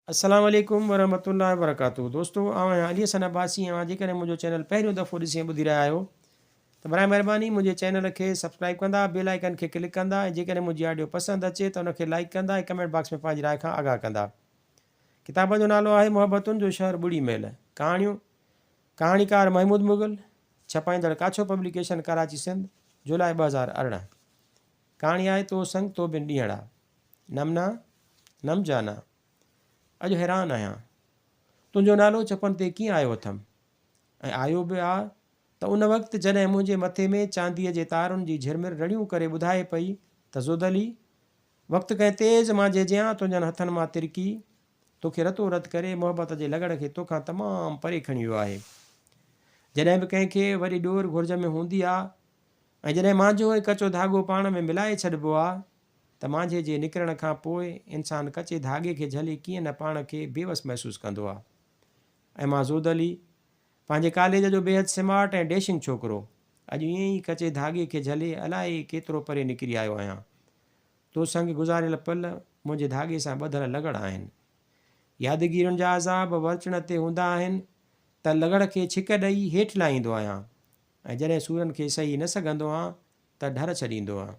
السلام عليڪم ورحمة الله وبرڪاته دوستو آئون آهيان علي حسن عباسي اوهان جيڪڏهن منهنجو چينل پهريون دفعو ڏسي ۽ ٻڌي رهيا آهيو ته برائي مهرباني منهنجي چينل کي سبسڪرائب ڪندا بيل آئيڪن کي ڪلڪ ڪندا ۽ جيڪڏهن منهنجي آڊيو پسند اچي ته ان کي لائيڪ ڪندا ۽ ڪمينٽ باڪس ۾ پنهنجي راء کان آگاهه ڪندا ڪتاب جو نالو آهي محبتن جو شهر ٻڙي ميل ڪهاڻيون ڪهاڻيڪار محمود مغل ڇپائيندڙ ڪاڇو پبليڪيشن ڪراچي سنڌ جولاء 2018 ڪهاڻي آهي تو سنگ تو بن ڏينهڙا نمنا نم جانا اڄ حيران آهيان. تنهنجو نالو چپن تي ڪيئن آيو اٿم؟ ۽ آيو به آ ته ان وقت جڏهن منهنجي مٿي ۾ چانديء جي تارن جي جهرمر رڙيون ڪري ٻڌائي پئي ته زودلي، وقت ڪنهن تيز مانجهي جيان تنهنجن هٿن مان ترڪي، توکي رتو رت ڪري محبت جي لڳڙ کي توکان تمام پري کڻي ويو آهي. جڏهن به ڪنهن کي وڏي ڏور گهرج ۾ هوندي آ ۽ جڏهن مانجهو ۽ ڪچو ڌاڳو پاڻ ۾ ملائي ڇڏبو آ ته مانجهي جي نڪرڻ کان پوء انسان ڪچي ڌاڳي کي جهلي ڪيئن نه پاڻ کي بيوس محسوس ڪندو آ. ۽ مان زود علي، پنهنجي ڪاليج جو بيحد سمارٽ ۽ ڊيشنگ ڇوڪرو، اڄ ائين ئي ڪچي ڌاڳي کي جهلي الائي ڪيترو پري نڪري آيو آهيان. تو سنگ گذاريل پل منهنجي ڌاڳي سان ٻڌل لڳڙ آهن. يادگيرين جا عذاب ورچڻ تي هوندا آهن ته لڳڙ کي ڇڪ ڏئي هيٺ لاهيندو آهيان ۽ جڏهن سورن کي سهي نه سگهندو آهان ته ڍر ڇڏيندو آهيان.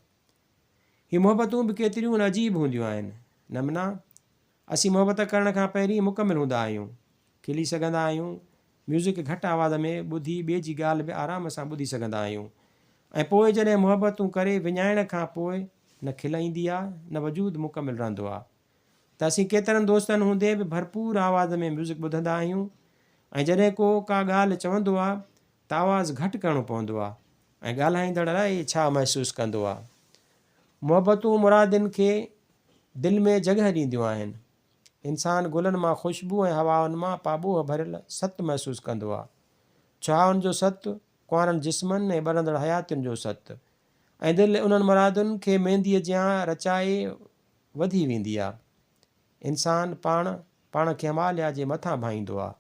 هي محبتون به ڪيتريون نه عجيب هونديون آهن. نمنا، اسين محبت ڪرڻ کان پهرين مڪمل هوندا آهيون. کلي سگهندا آهيون، ميوزڪ گهٽ آواز ۾ ٻڌي ٻئي جي ڳالهه به آرام سان ٻڌي سگهندا آهيون ۽ پوء جڏهن محبتون ڪري وڃائڻ کان پوء نه کل ايندي آ نه وجود مڪمل رهندو آ ته اسين ڪيترن دوستن هوندي به ڀرپور آواز ۾ ميوزڪ ٻڌندا آهيون ۽ جڏهن ڪو ڪا ڳالهه چوندو آ ته آواز گهٽ ڪرڻو پوندو آ ۽ ڳالهائيندڙ الائي ڇا محسوس ڪندو آ. محبتون مرادين کي دل ۾ جڳهه ڏينديون آهن. انسان گلن مان خوشبو ۽ هوائن مان پاٻوهه ڀريل ست محسوس ڪندو آ. ڇهاون جو ست، ڪنوارن جسمن ۽ ٻرندڙ حياتين جو ست ۽ دل انهن مرادن کي مينديء جيان رچائي وڌي ويندي آ. انسان پاڻ، پاڻ کي هماليا جي مٿان ڀائيندو آ.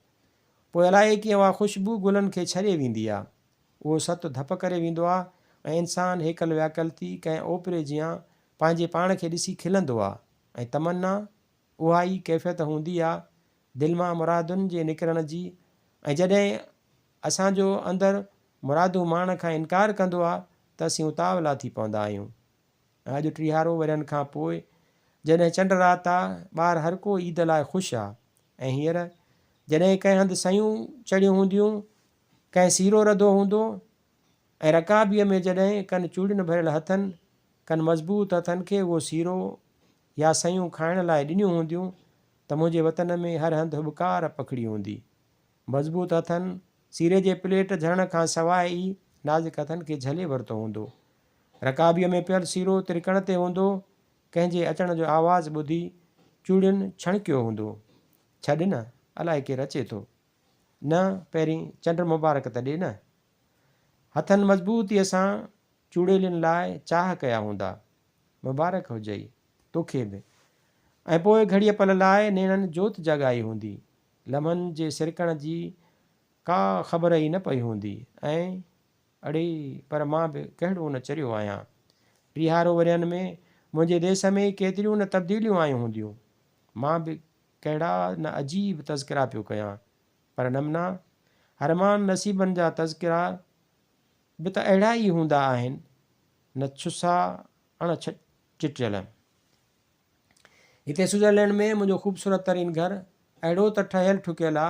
پوء الائي ڪيئن اها خوشبو گلن کي ڇڏي ويندي آ. اهو ست ڌپ ڪري ويندو آ ۽ انسان هيڪل وياڪل ٿي ڪنهن اوپري جيان پنهنجي پاڻ کي ڏسي کلندو آ ۽ تمنا اها ئي ڪيفيت هوندي آ دل مان مرادن جي نڪرڻ جي ۽ جڏهن اسان جو اندر مرادون ماڻڻ کان انڪار ڪندو آ ته اسين اتاولا ٿي پوندا آهيون. ۽ اڄ ٽيهارو ورهين کان پوء جڏهن چنڊ رات آ، ٻار هر ڪو عيد لاء خوش آ ۽ هينئر جڏهن ڪنهن هنڌ سيون چڙهيون هونديون، ڪنهن سيرو رڌو هوندو ۽ رڪابيء ۾ جڏهن ڪن چوڙين ڀريل هٿن، ڪن مضبوط هٿن کي اهو سيرو يا سيون کائڻ لاء ڏنيون هونديون ته منهنجي وطن ۾ هر هنڌ هٻڪار پکڙي هوندي. مضبوط هٿن سيري جي پليٽ جهلڻ کان سواء ئي نازڪ هٿن کي جهلي ورتو هوندو. رڪابيء ۾ پيل سيرو ترڪڻ تي هوندو، ڪنهن جي اچڻ جو آواز ٻڌي چوڙين ڇڻڪيو هوندو. ڇڏ نه، الائي ڪير اچي ٿو. نه، پهرين چنڊ مبارڪ ته ڏي نه. هٿن مضبوطيء سان چوڙيلين لاء چاهه ڪيا هوندا. مبارڪ هجئي، توکي به. ۽ پوء گهڙيء پل لاء نيڻن جوت جاڳائي هوندي. لمحن جي سرڪڻ جي ڪا خبر ئي نه پئي هوندي ۽. اڙي پر مان به ڪهڙو نه چريو آهيان. ٽيهارو ورهين ۾ منهنجي ديس ۾ ڪيتريون نه تبديليون آيون هونديون. مان به ڪهڙا نه عجيب تذڪرا پيو ڪيان. پر نمنا، حرمان نصيبن جا تذڪرا به ته اهڙا ئي هوندا آهن نه ڇسا اڻ چٽيل. هتي سوئٽزرلينڊ ۾ منهنجو خوبصورت ترين گهر اهڙو ته ٺهيل ٺڪيل آ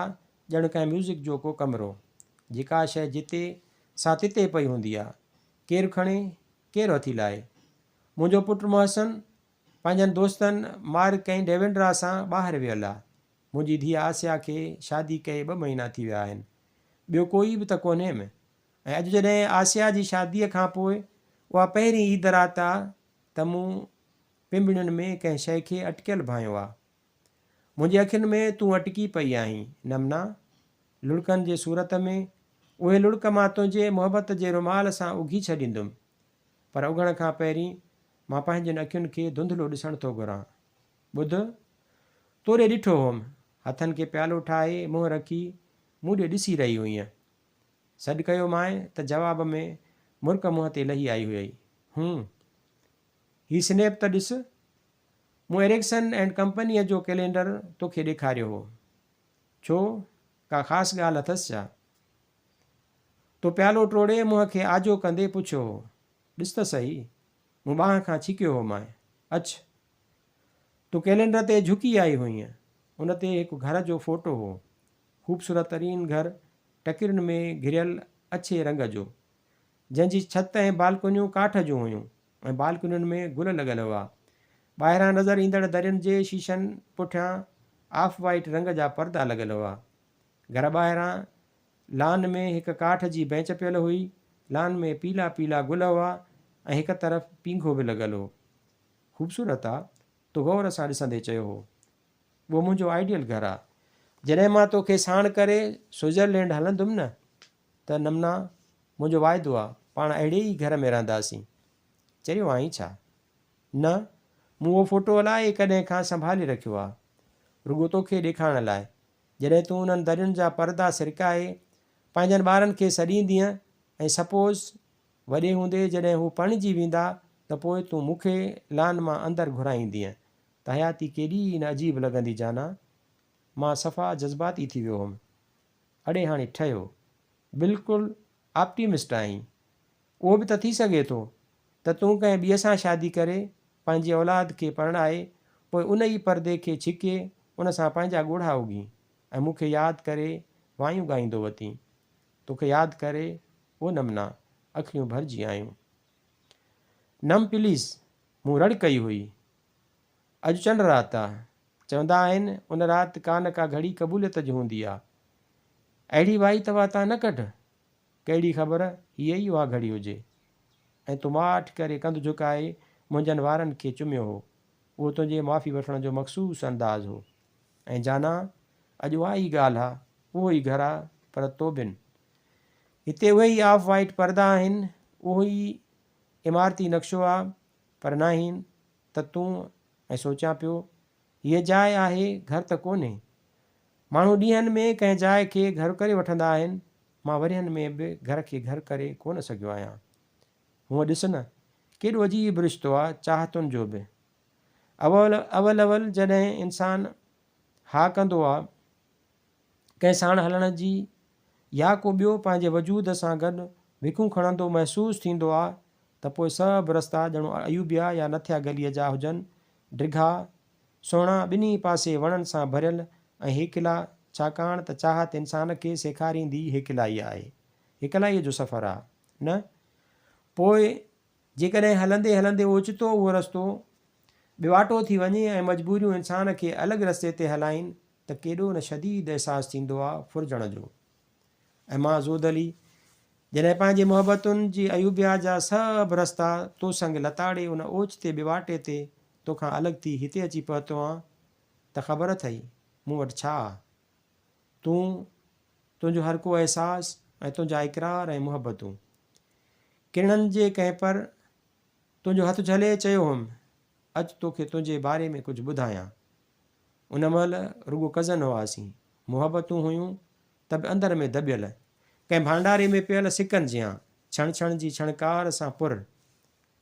ڄڻ ڪنهن ميوزڪ جو ڪو ڪمرو. جيڪا شيء جتي سا تتي پئي هوندي آ. ڪير کڻي، ڪير هٿي لائي. منهنجو پٽ محسن پنهنجن دوستن مارڪ ۽ ڊيونڊرا سان ٻاهر ويل آ. منهنجي ڌيء آسيا کي شادي ڪئي ٻه مهينا ٿي ويا آهن. ٻيو ڪوئي به ته ڪونهيم. ۽ اڄ جڏهن آسيا جي شاديء کان پوء اها پهرين عيد رات آ ته مون پنبڻين ۾ ڪنهن شيء کي اٽڪيل ڀانئيو آ. منهنجي اکين ۾ تون اٽڪي پئي آهين، نمنا! لڙڪن جي صورت ۾، اهي لڙڪ مان تنهنجي محبت جي رومال سان اگهي ڇڏيندم. پر اگهڻ کان پهرين مان پنهنجين اکين کي ڌنڌلو ڏسڻ ٿو گهران. ٻڌ! تو ڏي ڏٺو هوم. هٿن کي پيالو ٺاهي منهن رکي مون ڏي ڏسي رهي هئينء. سڏ ڪيومانء ته جواب ۾ مرڪ منهن تي لهي آئي هئي. هون! هي سنيپ ته ڏس. مون ايرڪسن اينڊ ڪمپنيء جو ڪئلينڊر توکي ڏيکاريو هو. ڇو، ڪا خاص ڳالهه اٿس ڇا؟ تو پيالو ٽوڙي منهن کي آجو ڪندي پڇيو هو. ڏس ته سهي، مون ٻانهن کان ڇڪيو هومانء. اچ. تون ڪئلينڊر تي جهڪي آئي هئينء. ان تي هڪ گهر جو فوٽو هو. خوبصورت ترين گهر، ٽڪرين ۾ گهريل اڇي رنگ جو. جنهن جي ڇت ۽ بالڪنيون ڪاٺ جون هيون ۽ بالڪنين ۾ گل لڳل هئا. ٻاهران نظر ايندڙ درين جي شيشن پٺيان آف وائيٽ رنگ جا پردا لڳل هئا. گهر ٻاهران لان ۾ هڪ ڪاٺ جي بينچ پيل هئي. لان ۾ پيلا پيلا گل هئا ۽ هڪ طرف پينگهو به لڳل هو. خوبصورت آ. تو غور سان ڏسندي چيو هو. اهو منهنجو آئيڊيل گهر آ. جڏهن مان توکي ساڻ ڪري سوئٽزرلينڊ هلندم نه ته نمنا، منهنجو واعدو آ، پاڻ اهڙي ئي گهر ۾ رهنداسين. چريو آهين ڇا؟ نه، مون اهو فوٽو الائي ڪڏهن کان سنڀالي رکيو آ. رڳو توکي ڏيکارڻ لاء. جڏهن تون انهن درين جا پردا سرڪائي پنهنجن ٻارن کي سڏيندينء ۽ سپوز وڏي هوندي جڏهن هو پرڻجي ويندا ته پوء تون مون کي لان مان اندر گهرائيندينء ته حياتي ڪيڏي نه عجيب لڳندي جانان. مان صفا جذباتي ٿي ويو هوم. اڙي هاڻي ٺهيو. بلڪل آپٽيمسٽ آهين. اهو به ته ٿي سگهي ٿو ته تون ڪنهن ٻئي سان شادي ڪري پنهنجي اولاد کي پرڻائي پوء ان ئي پردي کي ڇڪي ان سان پنهنجا ڳوڙها اگهين ۽ مون کي ياد ڪري وايون ڳائيندو وتين. توکي ياد ڪري او نمنا اکڙيون ڀرجي آيون. نم پليز! مون رڙ ڪئي هئي. اڄ چنڊ رات آ. چوندا آهن ان رات ڪا نه ڪا گهڙي قبوليت جي هوندي آ. اهڙي وائي ته واتان نه ڪڍ. ڪهڙي خبر هيء ئي اها گهڙي هجي. ۽ تو ماٺ ڪري ڪنڌ جهڪائي منهنجن وارن کي چميو هو. اهو تنهنجي معافي وٺڻ جو مخصوص انداز هو. ۽ جانان اڄ اها ئي ڳالهه آ، اهو ئي گهر آ پر تو بن. هتي اهي ئي آف وائيٽ پردا آهن، اهو ئي عمارتي نقشو آ پر ناهين ته تون ۽ سوچيان پيو، هيء جاء آهي، گهر ته ڪونهي. ماڻهو ڏينهن ۾ ڪنهن جاء کي گهر ڪري وٺندا آهن، مان ورهين ۾ به گهر کي گهر ڪري ڪونه سگهيو آهيان. هونء ڏس نه، ڪيڏو عجيب رشتو آ چاهتن جو به. اول اول جڏهن انسان ها ڪندو آ، ڪنهن ساڻ هلڻ جي يا ڪو ٻيو پنهنجي وجود سان گڏ وکون کڻندو محسوس ٿيندو آ ته پوء سڀ رستا ڄڻو ايوبيا يا نٿيا گليء جا هجن، ڊگها، سهڻا، ٻنهي پاسي وڻن سان ڀريل ۽ هيڪلا، ڇاڪاڻ ته چاهت انسان کي سيکاريندي هيڪلائي آهي. هيڪلائيء جو سفر آ، نه؟ پوء جيڪڏهن هلندي هلندي اوچتو اهو رستو ٻيواٽو ٿي وڃي ۽ مجبوريون انسان کي الڳ رستي تي هلائين ته ڪيڏو نه شديد احساس ٿيندو آ ڦرجڻ جو. ۽ مان زودلي جڏهن پنهنجي محبتن جي ايوبيا جا سڀ رستا تو سنگ لتاڙي ان اوچتي ٻيواٽي تي توکان الڳ ٿي هتي اچي پهتو آن ته خبر اٿئي مون وٽ ڇا آ؟ تون، تنهنجو هر ڪو احساس ۽ تنهنجا اقرار ۽ محبتون. ڪرڻن جي ڪنهن پر تنهنجو هٿ جهلي چيو هئم، اچ توکي تنهنجي باري ۾ ڪجهه ٻڌايان. ان مهل رڳو ڪزن هئاسين. محبتون هيون ته به اندر ۾ دٻيل، ڪنهن ڀانڊاري ۾ پيل سڪن جيان، ڇڻ ڇڻ جي ڇڻڪار سان پر،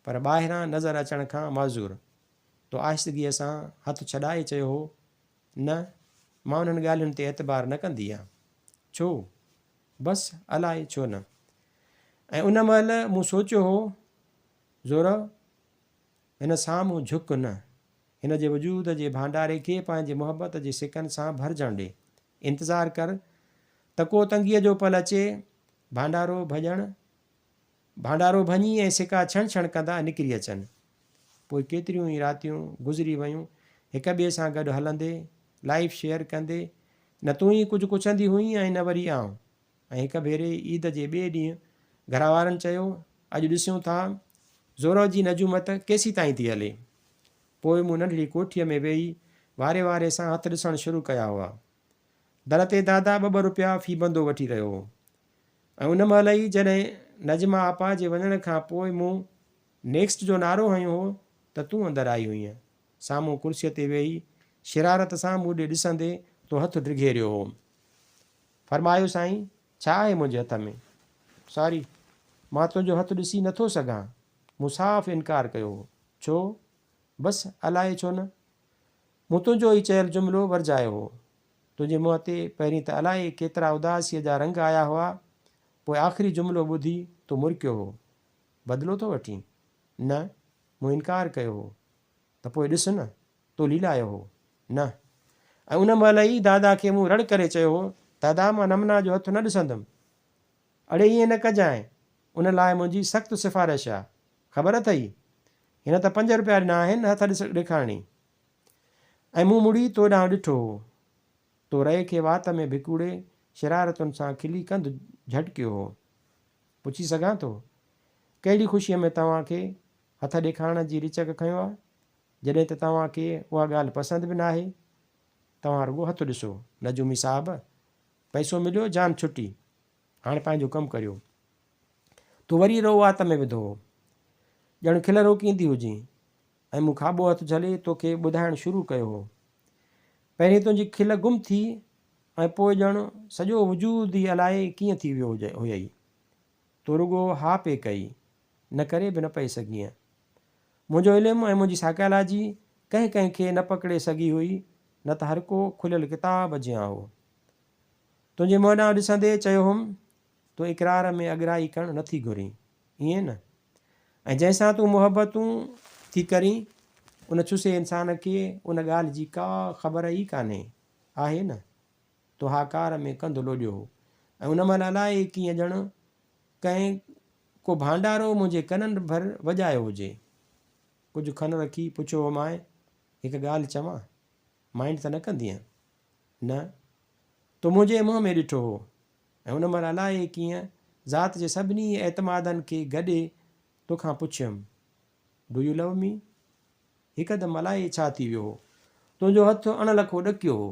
پر ٻاهران نظر اچڻ کان معذور. تو آهستگيء سان هٿ ڇڏائي چيو هو، نه، مان انهن ڳالهين تي اعتبار نه ڪندي آهيان. ڇو؟ بس الائي ڇو نه. ۽ ان مهل مون سوچيو هو، زورو، هن سامهون جهڪ نه. هن جي وجود جي ڀانڊاري کي پنهنجي محبت جي سڪن سان ڀرجڻ ڏي. انتظار ڪر ته ڪو تنگيء جو پل اچي، ڀانڊارو ڀڄڻ، ڀانڊارو ڀڃي ۽ سڪا ڇڻ ڇڻ ڪندا نڪري اچن. پوء ڪيتريون ئي راتيون گذري ويون، هڪ ٻئي سان گڏ هلندي، لائيف شيئر ڪندي، نه تون ئي ڪجهه ڪڇندي هئين ۽ نه وري آئون. ۽ هڪ ڀيري عيد جي ٻئي ڏينهن گهروارن چيو، اڄ ڏسيون ٿا زورو جي نجومت ڪيسيتائين ٿي هلي. پوء مون ننڍڙي ڪوٺيء ۾ ويهي واري واري سان هٿ ڏسڻ شروع ڪيا هئا. در تي دادا ٻه ٻه روپيا في بندو وٺي رهيو هو ۽ ان مهل ئي جڏهن نجمه آپا جي وڃڻ کان پوء مون نيڪسٽ جو نعرو هنيو هو ته تون اندر آئي هئينء. سامهون ڪرسيء تي ويهي شرارت سان مون ڏي ڏسندي تو هٿ ڊگهيريو هو. فرمايو سائين ڇا آهي منهنجي هٿ ۾؟ ساري، مان تنهنجو هٿ ڏسي نٿو سگهان. مون صاف انڪار ڪيو هو. ڇو؟ بس الائي ڇو نه؟ مون تنهنجو ئي چيل جملو ورجايو هو. تنهنجي منهن تي پهرين ته الائي ڪيترا اداسيء جا رنگ آيا هئا، پوء آخري جملو ٻڌي تون مرڪيو هو. بدلو ٿو وٺين؟ نه، مون انڪار ڪيو هو. ته پوء ڏس نه، تو ليلايو هو. نه. ۽ ان مهل ئي دادا کي مون رڙ ڪري چيو هو، دادا مان نمنا جو هٿ نه ڏسندم. اڙي ائين نه ڪجانء، ان لاء منهنجي سخت سفارش آ. خبر اٿئي؟ هن ته پنج رپيا ڏنا آهن هٿ ڏس ڏيکارڻي. ۽ مون مڙي تو ڏانهن ڏٺو هو. تو رئي کي وات ۾ ڀڪوڙي شرارتن سان کلي ڪنڌ جهٽڪيو هو. پڇي سگهان ٿو؟ ڪهڙي خوشيء ۾ توهان کي هٿ ڏيکارڻ جي رچڪ کنيو آ؟ جڏهن ته توهان کي اها ڳالهه پسند به ناهي. توهان رڳو هٿ ڏسو. نجومي صاحب! پئسو مليو، جان ڇٽي. هاڻ پنهنجو ڪم ڪريو. تو وري رئو وات ۾ وڌو هو. ڄڻ کل روڪيندي هجين. ۽ مون کاٻو هٿ جهلي توکي ٻڌائڻ شروع ڪيو هو. پهرين تنهنجي کل گم ٿي ۽ پوء ڄڻ سڄو وجود ئي الائي ڪيئن ٿي ويو هيئي. تو رڳو ها پئي ڪئي، نه ڪري به نه پئي سگهينء. منهنجو علم ۽ منهنجي سائيڪالاجي ڪنهن ڪنهن کي نه پڪڙي سگهي هئي، نه ته هرڪو کليل ڪتاب جيان هو. تنهنجي منهن ڏانهن ڏسندي چيو هئم، تون اقرار ۾ اڳرائي ڪرڻ نه ٿي گهرين، ائين نه؟ ۽ جنهن سان تون محبتون ٿي ڪرين، ان ڇسي انسان کي ان ڳالهه جي ڪا خبر ئي ڪانهي، آهي نه؟ تو هاڪار ۾ ڪنڌ لوڏيو هو ۽ ان مهل الائي ڪيئن ڄڻ ڪنهن ڪو ڀانڊارو منهنجي ڪنن ڀر وڄايو هجي. ڪجهه کن رکي پڇيو هومانء، هڪ ڳالهه چوان؟ مائينڊ ته نه ڪندينء؟ نه. تو منهنجي منهن ۾ ڏٺو هو ۽ ان مهل الائي ڪيئن ذات جي سڀني اعتمادن کي گڏي توکان پڇيم، Do you love me؟ هڪدم الائي ڇا ٿي ويو هو. تنهنجو هٿ اڻ لکو ڏڪيو هو.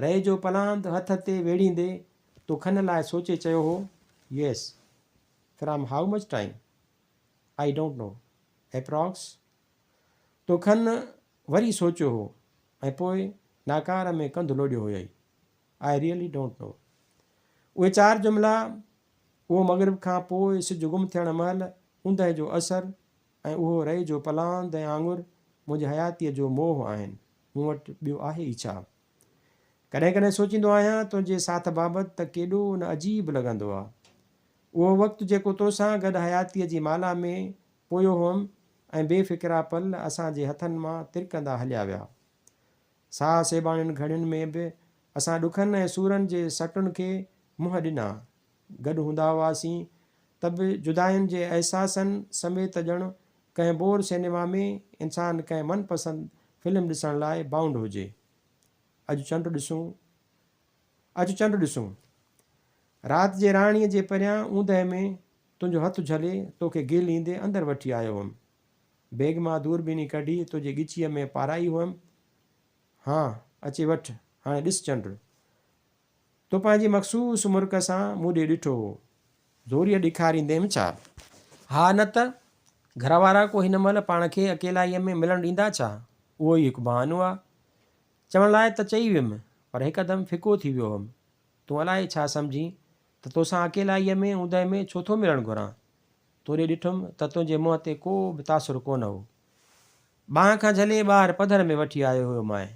رئي جو پلاند هٿ تي ويڙهيندي تو کن لاء سوچي چيو هو، Yes. From how much time? I don't know. Approx. تو کن وري سوچيو هو ۽ پوء ناڪار ۾ ڪنڌ لوڏيو هيئي. I really don't know. اهي چار جملا، اهو مغرب کان پوء سج گم ٿيڻ مهل اوندهه جو اثر ۽ اهو رئي جو پلاند ۽ آڱر منهنجي حياتيء جو موهه آهن. مون وٽ ٻيو آهي ئي ڇا؟ ڪڏهن ڪڏهن سوچيندو آهيان تنهنجي ساٿ بابت ته ڪيڏو نه عجيب لڳندو آ. اهو وقت جيڪو توسان گڏ حياتيء جي مالا ۾ پويو هئم ۽ بي فڪرا پل اسان جي هٿن مان ترڪندا هليا ويا. ساهه سيباڻين گهڙين ۾ به اسان ڏکن ۽ سورن جي سٽن کي منهن ڏنا. گڏ هوندا هئاسين ته به جداين جي احساسن سميت ڄڻ ڪنهن بور سئنيما ۾ انسان ڪنهن من پسند فلم ڏسڻ لاء بائونڊ هجي. اڄ چنڊ ڏسون. اچ چنڊ ڏسون. رات جي راڻيء جي پريان اوندهه ۾ تنهنجو هٿ جهلي توکي گهليندي اندر وٺي آيو هئم. بيگ مان دوربيني ڪڍي تنهنجي ڳچيء ۾ پارائي هئم. هان، اچي وٺ، هاڻي ڏس چنڊ. تو پنهنجي مخصوص مرڪ سان مون ڏي ڏٺو هو. زوريء ڏيکارينديم ڇا؟ ها نه ته، گهر وارا ڪو هن مهل پاڻ کي اڪيلائيء ۾ ملڻ ڏيندا ڇا؟ اهو ئي هڪ بهانو آ. چوڻ لاء ته چئي ويم، پر هڪدم ڦڪو ٿي ويو هئم. تون الائي ڇا سمجهين ته توسان اڪيلائيء ۾ اوندهه ۾ ڇو ٿو ملڻ گهران؟ تو ڏي ڏٺم ته تنهنجي منهن تي ڪو به تاثر ڪونه هو. ٻانهن کان جهلي ٻاهر پڌر ۾ وٺي آيو هيومانء.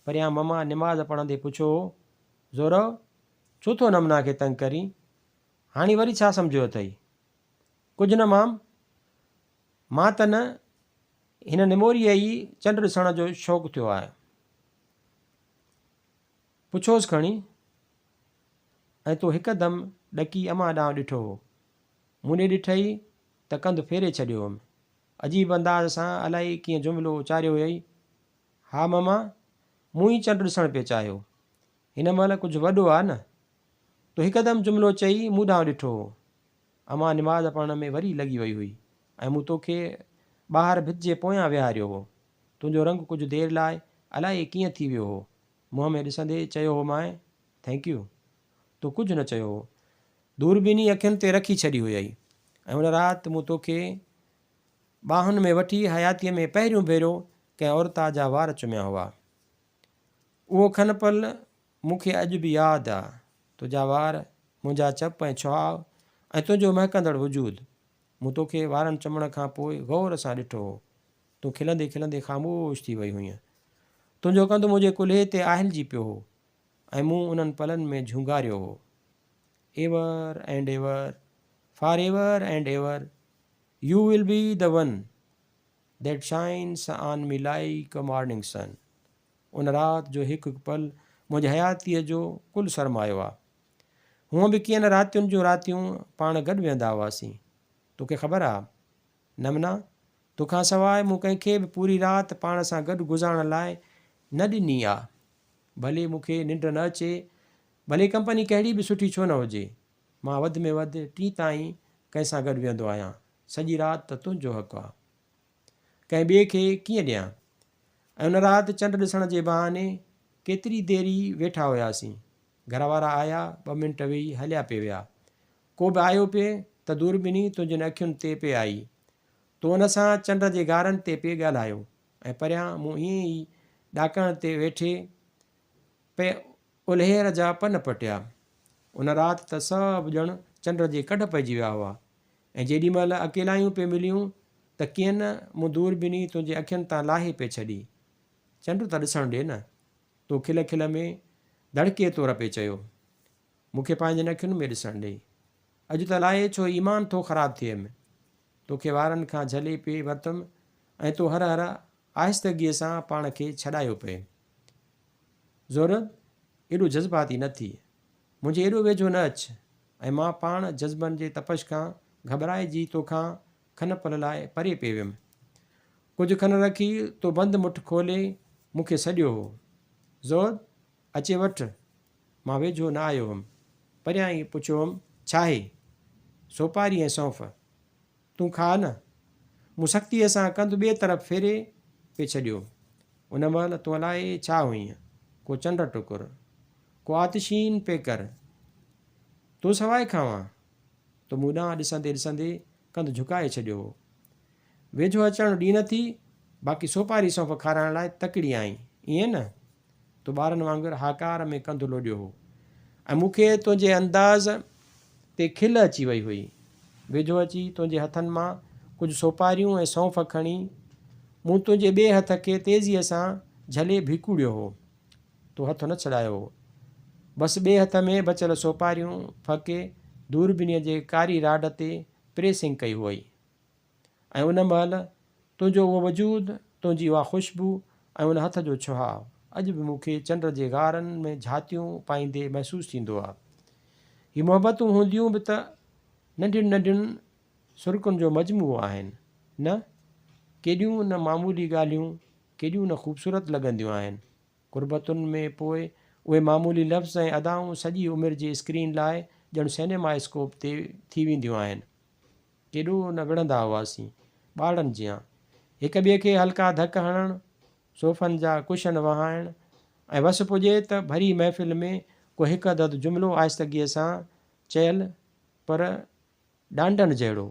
پريان مما نماز پڙهندي پڇيو هو، زورؤ! ڇو ٿو نمنا کي تنگ ڪرين؟ هاڻي وري ڇا سمجهيو اٿئي؟ ڪجهه نه مام! مان ته نه، هن نموريء ئي چنڊ ڏسڻ جو شوق ٿيو آهي. پڇوس کڻي. ۽ تو هڪدم ڏڪي امان ڏانهن ڏٺو هو. مون ڏي ڏٺئي ته ڪنڌ ڦيري ڇڏيو هئم. عجيب انداز سان الائي ڪيئن جملو اچاريو هيئي، ها ماما، مون ئي چنڊ ڏسڻ پئي چاهيو. هن مهل ڪجهه وڏو آ نه. تو هڪدم جملو چئي مون ڏانهن ڏٺو هو. امان نماز پڙهڻ ۾ وري لڳي وئي هئي ۽ مون توکي ٻاهر ڀت جي پويان ويهاريو هو. تنهنجو رنگ ڪجهه دير لاء الائي ڪيئن ٿي ويو هو. منهن ۾ ڏسندي چيو هومانء، thank you. تو ڪجهه نه چيو هو. دوربيني اکين تي رکي ڇڏي هيئي ۽ ان رات مون توکي ٻانهن ۾ وٺي حياتيء ۾ پهريون ڀيرو ڪنهن عورتا جا وار چميا هئا. اهو کن پل مون کي اڄ به ياد آ. تنهنجا وار، منهنجا چپ ۽ ڇهاء ۽ تنهنجو مهڪندڙ وجود. مون توکي وارن چمڻ کان پوء غور سان ڏٺو هو. تون کلندي کلندي خاموش ٿي وئي هئينء. تنهنجو ڪنڌ منهنجي ڪلهي تي آهلجي پيو هو ۽ مون انهن پلن ۾ جهونگاريو هو. Ever and ever, for ever and ever, you will be the one that shines on me like a morning sun. ان رات جو هڪ هڪ پل منهنجي حياتيء جو ڪل سرمايو آ. هونء به ڪيئن نه راتين جون راتيون پاڻ گڏ ويهندا هئاسين. توکي خبر آ، نمنا، توکان سواء مون ڪنهن کي به پوري رات پاڻ سان گڏ گذارڻ لاء نه ڏني آ. ڀلي مون کي ننڊ نه اچي، ڀلي ڪمپني ڪهڙي به سٺي ڇو نه هجي، مان وڌ ۾ وڌ ٽين تائين ڪنهن سان گڏ ويهندو آهيان. سڄي رات ته تنهنجو حق آ. ڪنهن ٻئي کي ڪيئن ڏيان؟ ۽ ان رات چنڊ ڏسڻ جي بهاني ڪيتري دير ئي ويٺا هياسين. گهر وارا آيا، ٻه منٽ ويهي هليا پئي ويا. ڪو به آيو پئي ته دوربيني تنهنجين اکين تي پئي آئي. تو ان سان چنڊ جي غارن تي پئي ڳالهايو ۽ پريان مون ائين ئي ڏاڪڻ تي ويٺي پئي الهير جا پن پٽيا. ان رات ته سڀ ڄڻ چنڊ جي ڪڍ پئجي ويا هئا ۽ جيڏي مهل اڪيلايون پئي مليون ته ڪيئن نه مون دوربيني تنهنجي اکين تان لاهي پئي ڇڏي. چنڊ ته ڏسڻ ڏي نه. تو کل کل ۾ دڙڪي طور پئي چيو. مون کي پنهنجين اکين ۾ ڏسڻ ڏي. اڄ ته الائي ڇو ايمان ٿو خراب ٿئيم. توکي وارن کان جهلي پئي ورتم ۽ تو هر هر آهستگيء سان پاڻ کي ڇڏايو پئي. زورد، ايڏو جذباتي نه ٿي. منهنجي ايڏو ويجهو نه اچ. ۽ مان پاڻ جذبن جي تپش کان گهٻرائجي توکان کن پل لاء پري پئي ويم. ڪجهه کن رکي تو بند مٺ کولي مون کي سڏيو هو. زورد، اچي وٺ. مان ويجهو نه آيو هيم. پريان ئي پڇيو هيم، ڇاهي؟ سوپاري ۽ سونف. تون کاء نه. مون سختيء سان ڪنڌ ٻئي طرف ڦيري پئي ڇڏيو. ان مهل تون الائي ڇا هئينء؟ ڪو چنڊ ٽڪر. ڪو آتشين پيڪر. تو سواء کاوان؟ تو مون ڏانهن ڏسندي ڏسندي ڪنڌ جهڪائي ڇڏيو هو. ويجهو اچڻ ڏي نه ٿي، باقي سوپاري سونف کارائڻ لاء تڪڙي آئين، ائين نه؟ تو ٻارن وانگر هاڪار ۾ ڪنڌ لوڏيو هو ۽ مون کي تنهنجي انداز تي کل اچي وئي هئي. ويجهو اچي تنهنجي هٿن مان ڪجهه سوپاريون ۽ سونف کڻي مون تنهنجي ٻئي هٿ کي تيزيء سان جهلي ڀيڪوڙيو هو. تو هٿ نه ڇڏايو هو. بس ٻئي هٿ ۾ بچيل سوپاريون ڦڪي دوربينيء جي ڪاري راڊ تي پريسنگ ڪئي هئي. ۽ ان مهل تنهنجو اهو وجود، تنهنجي اها خوشبو ۽ ان هٿ جو ڇهاء اڄ به مون کي چنڊ جي غارن ۾ جهاتيون پائيندي محسوس ٿيندو آ. هي محبتون هونديون به ته ننڍين ننڍين سرڪن جو مجموعو آهن نه؟ ڪيڏيون نه معمولي ڳالهيون ڪيڏيون نه خوبصورت لڳنديون آهن. قربتن ۾ پوء اهي معمولي لفظ ۽ ادائون سڄي عمر جي اسڪرين لاء ڄڻ سئنيما اسڪوپ تي ٿي وينديون آهن. ڪيڏو نه وڙهندا هئاسين، ٻارڙن جيان. هڪ ٻئي کي هلڪا ڌڪ هڻڻ، صوفن جا ڪشن وهائڻ ۽ وس پڄي ته ڀري محفل ۾ ڪو هڪ عدد جملو آهستگيء سان چيل پر ڏانڊن جهڙو.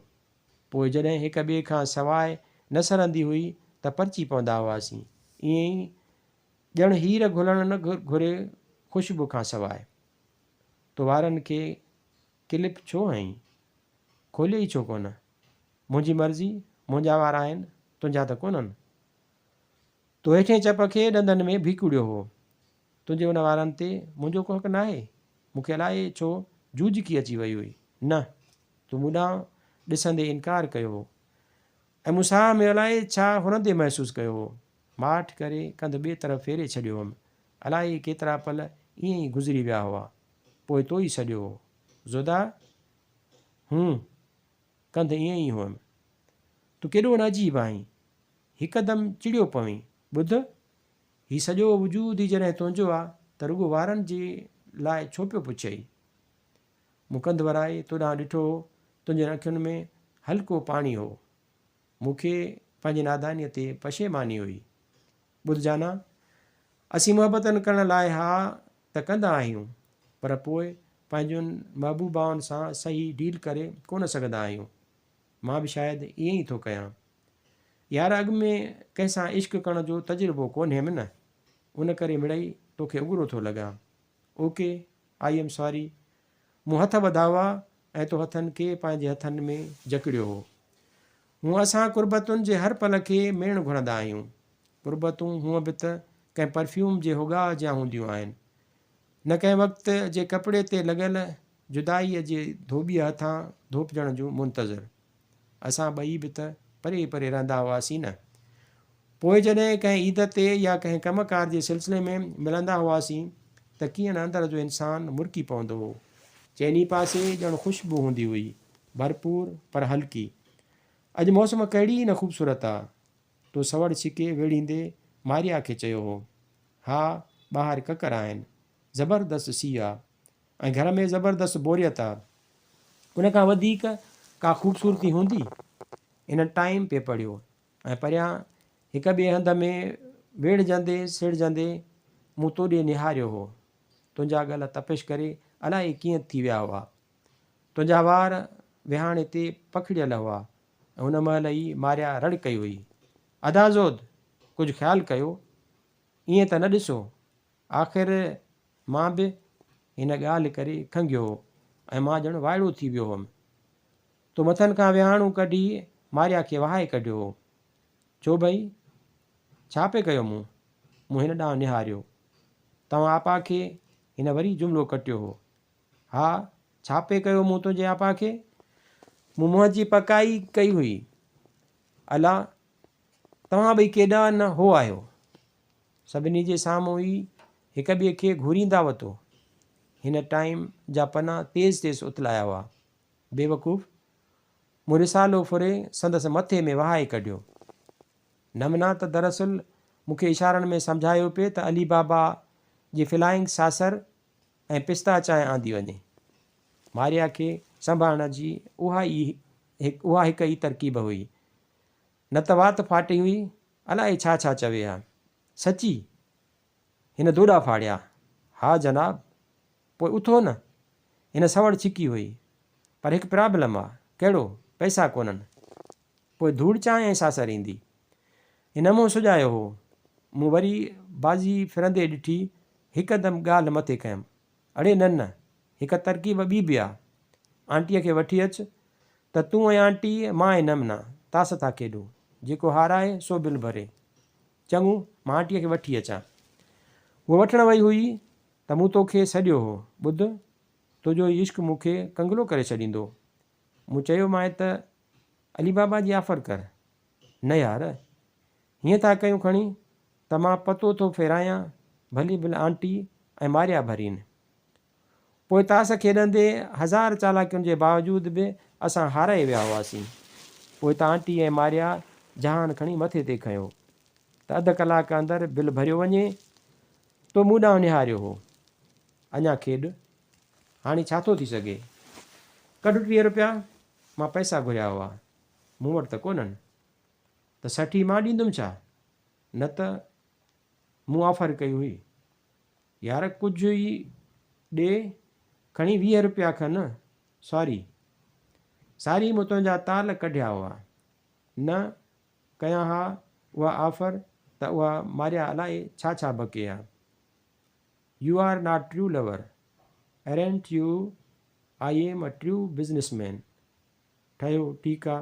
پوء جڏهن هڪ ٻئي کان سواء نه سرندي هئي ته پرچي پوندا هئاسين. ائين ئي ڄڻ هير گهلڻ نه گهري خوشبو کان سواء. تو وارن کي ڪلپ ڇو هنئين؟ کوليئي ڇو ڪونه؟ منهنجي مرضي، منهنجا وار آهن، تنهنجا ته ڪونهن. تو هيٺئين چپ کي ڏندن ۾ ڀيڪوڙيو هو. تنهنجي ان وارن تي منهنجو ڪو حق ناهي. مون کي الائي ڇو جوجڪي اچي وئي هئي. نه، تو مون ڏانهن ڏسندي انڪار ڪيو هو. ۽ مون ساهه ۾ الائي ڇا هرندي محسوس ڪيو هو. ماٺ ڪري ڪنڌ ٻئي طرف ڦيري ڇڏيو هئم. الائي ڪيترا پل ائين ئي گذري ويا هئا. پوء تو ئي سڏيو هو. زودا! هون، ڪنڌ ائين ئي هئم. تون ڪيڏو نه عجيب آهين. هڪدم چڙيو پوين. ٻڌ، هي سڄو وجود ئي جڏهن تنهنجو آ ته رڳو وارن جي لاء ڇو پيو پڇئي؟ مون ڪنڌ ورائي تو ڏانهن ڏٺو هو. تنهنجين اکين ۾ هلڪو پاڻي هو. مون کي پنهنجي نادانيء تي پشيماني هئي. ٻڌ جانا، اسين محبتن ڪرڻ لاء ها ته ڪندا آهيون، پر پوء پنهنجن محبوبائن سان صحيح ڊيل ڪري ڪونه سگهندا آهيون. مان به شايد ائين ئي ٿو ڪيان. يار اڳ ۾ ڪنهن سان عشق ڪرڻ جو تجربو ڪونهيم نه، ان ڪري مڙئي توکي اڳرو ٿو لڳان. Okay, I am sorry. مون هٿ ٻڌا هئا ۽ تو هٿن کي پنهنجي هٿن ۾ جڪڙيو هو. هونء اسان قربتن جي هر پل کي ميڻ گهرندا آهيون. قربتون هونء به ته ڪنهن پرفيوم جي هڳاء جيان هونديون آهن. نه ڪنهن وقت جي ڪپڙي تي لڳل جدائيء جي ڌوٻيء هٿان ڌوپجڻ جون منتظر. اسان ٻئي به ته پري پري رهندا هئاسين نه. پوء جڏهن ڪنهن عيد تي يا ڪنهن ڪم ڪار جي سلسلي ۾ ملندا هئاسين ته ڪيئن نه اندر جو انسان مرڪي پوندو هو. چئني پاسي ڄڻ خوشبو هوندي هئي، ڀرپور پر هلڪي. اڄ موسم ڪهڙي نه خوبصورت آ. تو سوڙ ڇڪي ويڙهيندي ماريا کي چيو هو. ها، ٻاهر ڪڪر آهن. زبردست سيء آ ۽ گهر ۾ زبردست بوريت آ. ان کان وڌيڪ ڪا خوبصورتي هوندي؟ هن ٽائيم پئي پڙهيو ۽ پريان هڪ ٻئي هنڌ ۾ ويڙهجندي سيڙهجندي مون تو ڏي نهاريو هو. تنهنجا ڳل تپش ڪري الائي ڪيئن ٿي ويا هئا. تنهنجا وار ويهاڻي تي پکڙيل هئا ۽ ان مهل ئي ماريا رڙ ڪئي هئي، ادا زود! ڪجهه خيال ڪيو، ائين ته نه ڏسو، آخر مان به هن ڳالهه ڪري کنگهيو هو ۽ مان ڄڻ وائڙو ٿي ويو هئم. تو مٿن کان ويهاڻو ڪڍي ماريا کي وهائي ڪڍيو هو. ڇو ڀئي؟ ڇا پئي ڪيو مون؟ مون هن ڏانهن نهاريو. توهان آپا کي هن وري جملو ڪٽيو هو. ها، ڇا پئي ڪيو مون تنهنجي آپا کي؟ مون منهن جي پڪائي ڪئي هئي. الا، توهان ٻئي ڪيڏا نه هو آهيو. سڀني جي سامهون ئي هڪ ٻئي کي گهوريندا وتو. هن ٽائيم جا پنا تيز تيز اٿلايا هئا. بيوقوف! مون رسالو ڦري سندس مٿي ۾ وهائي ڪڍيو. نمنا ته دراصل مون کي اشارن ۾ سمجهايو پئي ته علي بابا جي فلائنگ ساسر ۽ پستا چانهه آندي وڃي. ماريا کي سنڀالڻ جي اها ئي اها هڪ ئي ترڪيب هئي. نه ته وات ڦاٽي هئي، الائي ڇا ڇا چوي ها. سچي! هن دوڏا ڦاڙيا. ها جناب! پوء اٿو نه. هن سوڙ ڇڪي هئي. پر هڪ پرابلم آ. ڪهڙو؟ پئسا ڪونهن. پوء ڌوڙ چانهه ۽ ساسر ايندي. هن منهن سڄايو هو. مون وري بازي ڦرندي ڏٺي. هڪدم ڳالهه مٿي ڪيم. اڙي نه نه، هڪ ترڪيب ٻي به آ. آنٽيء کي وٺي اچ ته تون ۽ آنٽي، مان ۽ نمنا، تاس ٿا کيڏون. جيڪو هارائي، سو بل ڀري. چڱو، مان آنٽيء کي وٺي اچان. هوء وٺڻ وئي هئي ته مون توکي سڏيو هو. ٻڌ، تنهنجو هي عشق مون کي ڪنگلو ڪري ڇڏيندو. مون چيومانء ته علي بابا جي آفر ڪر. نه يار، هيئن ٿا ڪيون کڻي ته مان پتو ٿو ڦيرايان، ڀلي بل آنٽي ۽ ماريا ڀرين. پوء تاس کيڏندي هزار چالاڪين جي باوجود به اسان هارائي ويا هئاسين. پوء ته آنٽي ۽ ماريا جهان کڻي مٿي تي کنيو ته اڌ ڪلاڪ اندر بل ڀريو وڃي. تو مون ڏانهن نهاريو هو. اڃا کيڏ. هاڻي ڇا ٿو ٿي سگهي؟ ڪڍ 30 روپيا. مان پئسا گهريا هئا. مون وٽ ته ڪونهن. ته سٺي مان ڏيندم ڇا؟ نه ته مون آفر ڪئي هئي. يار ڪجهه ئي ڏي، کڻي 20 روپيا کن. ساري. ساري مون تنهنجا تال ڪڍيا هئا. نه ڪيان ها اها آفر ته اها ماريا الائي ڇا ڇا بڪي ها. You are not true lover, aren't you? I am a true businessman. ٺهيو، ٺيڪ آ.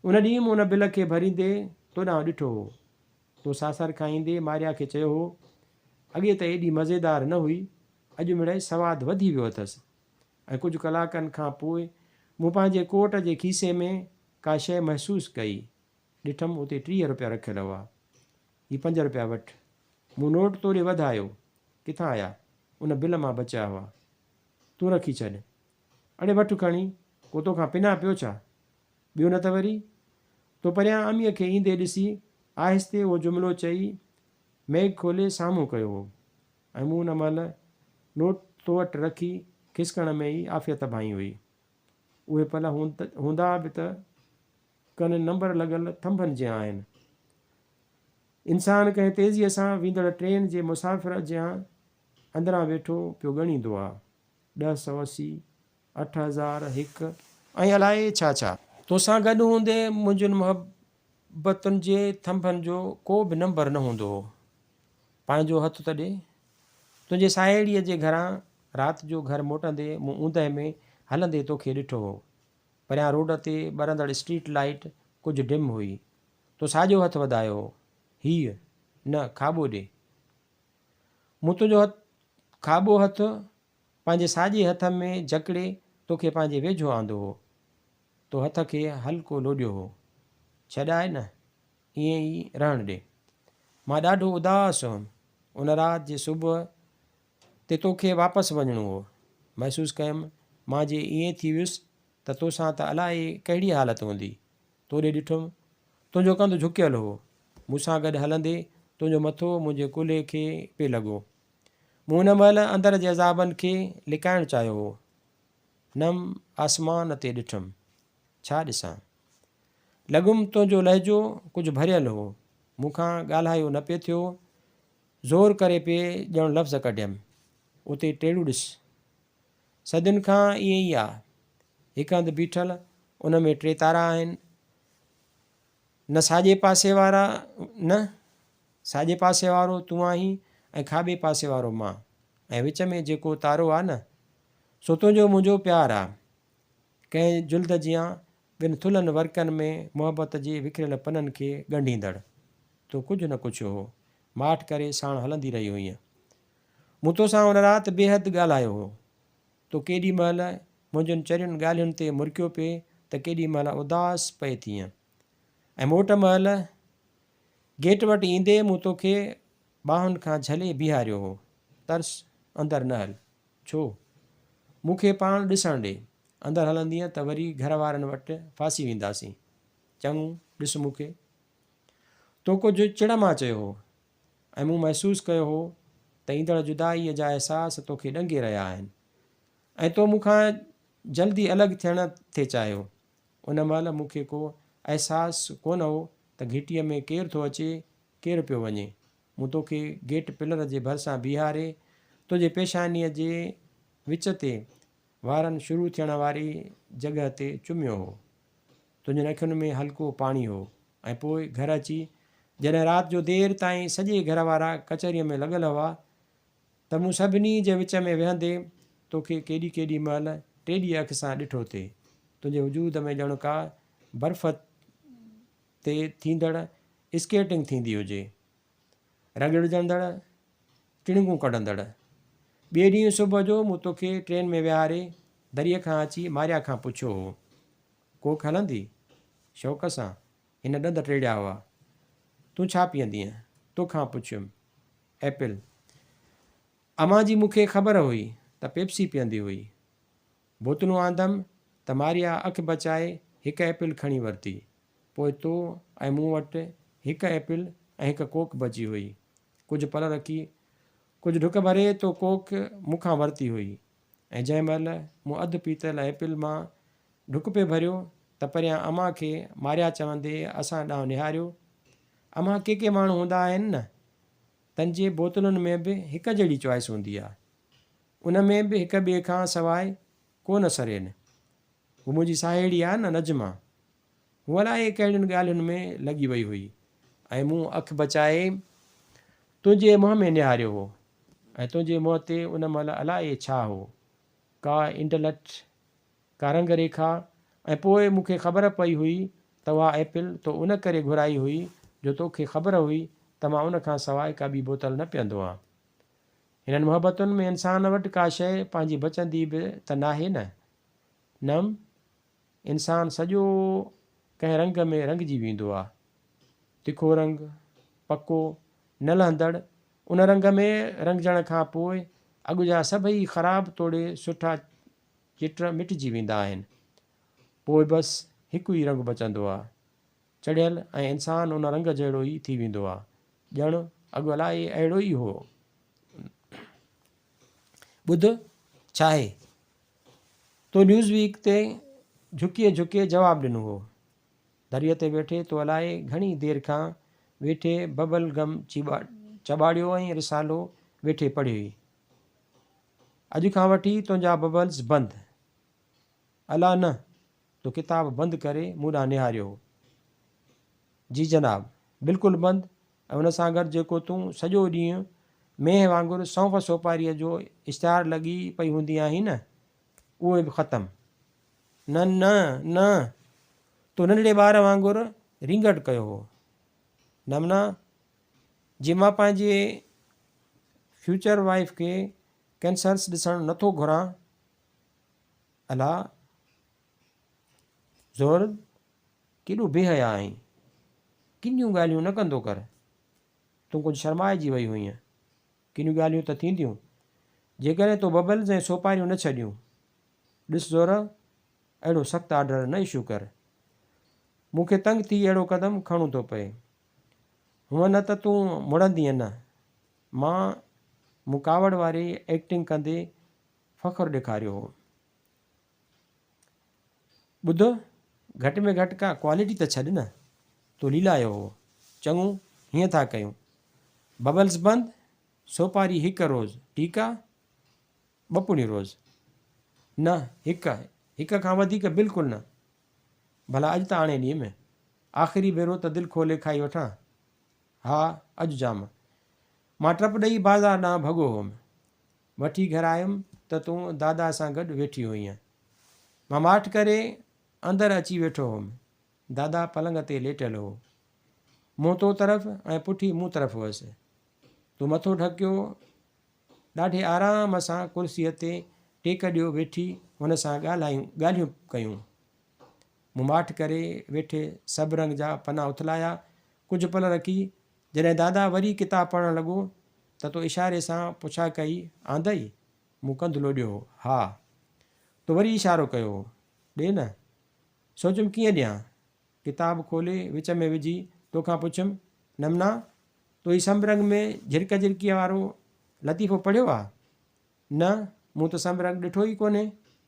ان ڏينهن مون ان بل کي ڀريندي تو ڏانهن ڏٺو هو. تو ساسر کائيندي ماريا کي چيو هو، اڳي ته ايڏي مزيدار نه هئي، اڄ مڙئي سواد وڌي ويو اٿس. ۽ ڪجهه ڪلاڪن کان پوء مون پنهنجي ڪوٽ جي کيسي ۾ ڪا شيء محسوس ڪئي. ڏٺم اتي 30 روپيا رکيل هئا. هي پنج روپيا وٺ. مون نوٽ تو ڏي وڌايو. ڪٿان آيا؟ ان بل مان بچيا هئا. تون رکي ڇڏ. اڙي وٺ کڻي، ڪو توکان پنان پيو ڇا؟ ٻيو نه ته وري؟ تو پريان اميء کي ايندي ڏسي، آهستي اهو جملو چئي، ميگ کولي سامهون ڪيو هو ۽ مون ان مهل نوٽ تو وٽ رکي کسڪڻ ۾ ئي عافيت ڀانئي هئي. اهي پل هوندا به ته ڪن نمبر لڳل ٿنڀن جيان آهن. انسان ڪنهن تيزيء سان ويندڙ ٽرين جي مسافر جيان اندران ويٺو پيو ڳڻيندو آ. ڏهه سئو 80، 8001. ۽ الائي ڇا ڇا. توسان گڏ هوندي منهنجين محبتن جي ٿنڀن جو ڪو به نمبر نه هوندو هو. پنهنجو هٿ ته ڏي. تنهنجي ساهيڙيء جي گهران رات جو گهر موٽندي مون اوندهه ۾ هلندي توکي ڏٺو هو. پريان روڊ تي ٻرندڙ اسٽريٽ لائيٽ ڪجهه ڊم هئي. تو ساڄو هٿ وڌايو هو. هيء، نه، کاٻو ڏي. مون تنهنجو هٿ، کاٻو هٿ پنهنجي ساڄي هٿ ۾ جڪڙي توکي پنهنجي ويجهو آندو هو. تو هٿ کي هلڪو لوڏيو هو. ڇڏاء نه، ائين ئي رهڻ ڏي. مان ڏاڍو اداس هئم. ان رات جي صبح تي توکي واپس وڃڻو هو. محسوس ڪيم، مان جي ائين ٿي ويس ته توسان ته الائي ڪهڙي حالت هوندي. تو ڏي ڏٺم، تنهنجو ڪنڌ جهڪيل هو. مون سان گڏ هلندي تنهنجو مٿو منهنجي ڪلهي کي پئي لڳو. مون ان مهل اندر جي عذابن کي لڪائڻ چاهيو هو. نم آسمان تي ڏٺم. ڇا ڏسان؟ لڳم تنهنجو لهجو ڪجهه ڀريل هو. مون کان ڳالهايو نه پئي ٿيو. زور ڪري پئي ڄڻ لفظ ڪڍيم. اتي ٽيڙو ڏس. صدين کان ائين ئي آ. هڪ هنڌ بيٺل، ان ۾ ٽي تارا آهن. نه ساڄي پاسي وارا نه، ساڄي پاسي وارو تون آهين ۽ کاٻي پاسي وارو مان ۽ وچ ۾ جيڪو تارو آ نه، سو تنهنجو منهنجو پيار آ. ڪنهن جلد جيان ٻن ٿلهن ورقن ۾ محبت جي وکريل پنن کي ڳنڍيندڙ. تو ڪجهه نه ڪڇيو هو. ماٺ ڪري ساڻ هلندي رهي هئينء. مون توسان ان رات بيحد ڳالهايو هو. تو ڪيڏي مهل منهنجين چرين ڳالهين تي مرڪيو پئي ته ڪيڏي مهل اداس پئي ٿينء. ۽ موٽ مهل گيٽ وٽ ايندي مون توکي ٻانهن کان جهلي بيهاريو هو. ترس، اندر نه هل. ڇو؟ مون کي پاڻ ڏسڻ ڏي. اندر هلندينء ته وري گهر وارن وٽ ڦاسي وينداسين. چڱو، ڏس مون کي. تو ڪجهه چڙ مان چيو هو ۽ مون محسوس ڪيو هو ته ايندڙ جدائيء جا احساس توکي ڏنگي رهيا آهن ۽ تو مون کان جلدي الڳ ٿيڻ ٿي چاهيو. ان مهل مون کي ڪو احساس ڪونه هو ته گهٽيء ۾ ڪير ٿو اچي، ڪير پيو وڃي. مون توکي گيٽ پلر جي ڀرسان بيهاري، تنهنجي پيشانيء جي وچ تي وارن شروع ٿيڻ واري جڳهه تي چميو هو. تنهنجن اکين ۾ هلڪو پاڻي هو ۽ پوء گهر اچي جڏهن رات جو دير تائين سڄي گهر وارا ڪچهريء ۾ لڳل هئا ته مون سڀني جي وچ ۾ ويهندي توکي ڪيڏي ڪيڏي مهل ٽيڏيء اک سان ڏٺو ٿي. تنهنجي وجود ۾ ڄڻ ڪا برف تي ٿيندڙ اسڪيٽنگ ٿيندي هجي. رڳڙجندڙ، چڻنگون ڪڍندڙ. ٻئي ڏينهن صبح جو مون توکي ٽرين ۾ ويهاري دريء کان اچي ماريا کان پڇيو هو. ڪوڪ هلندي؟ شوق سان. هن ڏند ٽيڙيا هئا. تون ڇا پيئندينء؟ توکان پڇيم. ايپل. امان جي مون کي خبر هئي ته پيپسي پيئندي هئي. بوتلون آندم ته ماريا اک بچائي هڪ ايپل کڻي ورتي. پوء تو ۽ مون وٽ هڪ ايپل ۽ هڪ ڪوڪ بچي هئي. ڪجهه پل رکي، ڪجهه ڍڪ ڀري تو ڪوڪ مون کان ورتي هئي ۽ جنهن مهل مون اڌ پيتل ايپل مان ڍڪ پئي ڀريو ته پريان امان کي ماريا چوندي اسان ڏانهن نهاريو. امان ڪي ڪي ماڻهو هوندا آهن نه، تن جي بوتلن ۾ به هڪ جهڙي چوائس هوندي آ. ان ۾ به هڪ ٻئي کان سواء ڪو نه سرين. هو منهنجي ساهيڙي آ نه نجمه. هوء الائي ڪهڙين ڳالهين ۾ لڳي وئي هئي ۽ مون اک بچائي تنهنجي منهن ۾ نهاريو هو ۽ تنهنجي منهن تي ان مهل الائي ڇا هو، ڪا انڊلٺ، ڪا رنگ ريکا ۽ پوء مون کي خبر پئي هئي ته اها ايپل تو ان ڪري گهرائي هئي جو توکي خبر هئي ته مان ان کان سواء ڪا ٻي بوتل نه پيئندو آهيان. هنن محبتن ۾ انسان وٽ ڪا شيء پنهنجي بچندي به ته ناهي نه؟ نم؟ انسان سڄو ڪنهن رنگ ۾ رنگجي ويندو آ. تکو رنگ، پڪو، نه لهندڙ، ان رنگ ۾ رنگجڻ کان پوء اڳ جا سڀئي خراب توڙي سٺا چٽ مٽجي ويندا آهن. پوء بس هڪ ئي رنگ بچندو آ. چڙهيل ۽ انسان ان رنگ جهڙو ئي ٿي ويندو آ. ڄڻ اڳ الائي اهڙو ئي هو. ٻڌ، ڇاهي؟ تو نيوز ويڪ تي جهڪي جهڪي جواب ڏنو هو. دريء تي ويٺي تو الائي گهڻي دير کان ويٺي ببل گم چٻاڙيو ۽ رسالو ويٺي پڙهيئي. اڄ کان وٺي تنهنجا ببلز بند. الا نه! تو ڪتاب بند ڪري مون ڏانهن نهاريو هو. جي جناب! بلڪل بند ۽ ان سان گڏ جيڪو تون سڄو ڏينهن مينهن وانگر سونف سوپاريء جو اشتهار لڳي پئي هوندي آهين نه، اهو به ختم. نه نه نه! تو ننڍڙي ٻار وانگر رينگٽ ڪيو هو. نمنا، جي مان پنهنجي فيوچر وائيف کي ڪينسرس ڏسڻ نه ٿو گهران. الا! زهرد، ڪيڏو بي حيا آهين. ڪنيون ڳالهيون نه ڪندو ڪر. تون ڪجهه شرمائجي وئي هئينء. ڪنيون ڳالهيون ته ٿينديون. جيڪڏهن تو ببلز ۽ سوپاريون نه ڇڏيون. ڏس زهره، اهڙو سخت آرڊر نه اشو ڪر. مون کي تنگ ٿي اهڙو قدم کڻڻو ٿو پئي. هونء نه ته تون مڙندينء نه. مان، مون ڪاوڙ واري ايڪٽنگ ڪندي فخر ڏيکاريو هو. ٻڌ، گهٽ ۾ گهٽ ڪا ڪوالٽي ته ڇڏ نه. تو ليلايو هو. چڱو، هيئن ٿا ڪيون. ببلز بند، سوپاري هڪ روز، ٺيڪ آ؟ ٻه پڙيون روز. نه، هڪ، هڪ کان وڌيڪ بلڪل نه. ڀلا اڄ ته آڻي ڏينم. آخري ڀيرو ته دل کولي کائي وٺان. ها، اڄ جام. مان ٽپ ڏئي بازار ڏانهن ڀڳو هوم. وٺي گهر آيم ته تون دادا سان گڏ ويٺي هئينء. مان ماٺ ڪري اندر اچي ويٺو هوم. دادا پلنگ تي ليٽيل هو. منهن تو طرف ۽ پٺي مون طرف هئس. تو مٿو ڍڪيو ڏاڍي آرام سان ڪرسيء تي ٽيڪ ڏيو ويٺي هن سان ڳالهايون ڳالهيون ڪيون. مون ماٺ ڪري ويٺي سڀ رنگ جا پنا اٿلايا. ڪجهه پل رکي جڏهن دادا وري ڪتاب پڙهڻ لڳو ته تو اشاري سان پڇا ڪئي، آندئي؟ مون ڪنڌ لوڏيو هو، ها. تو وري اشارو ڪيو هو، ڏي نه. سوچيم ڪيئن ڏيان؟ ڪتاب کولي وچ ۾ وجهي توکان پڇيم، نمنا، تو هي سنڀرنگ ۾ جهرڪ جهرڪيء وارو لطيفو پڙهيو آ؟ نه، مون ته سنڀرنگ ڏٺو ئي ڪونهي،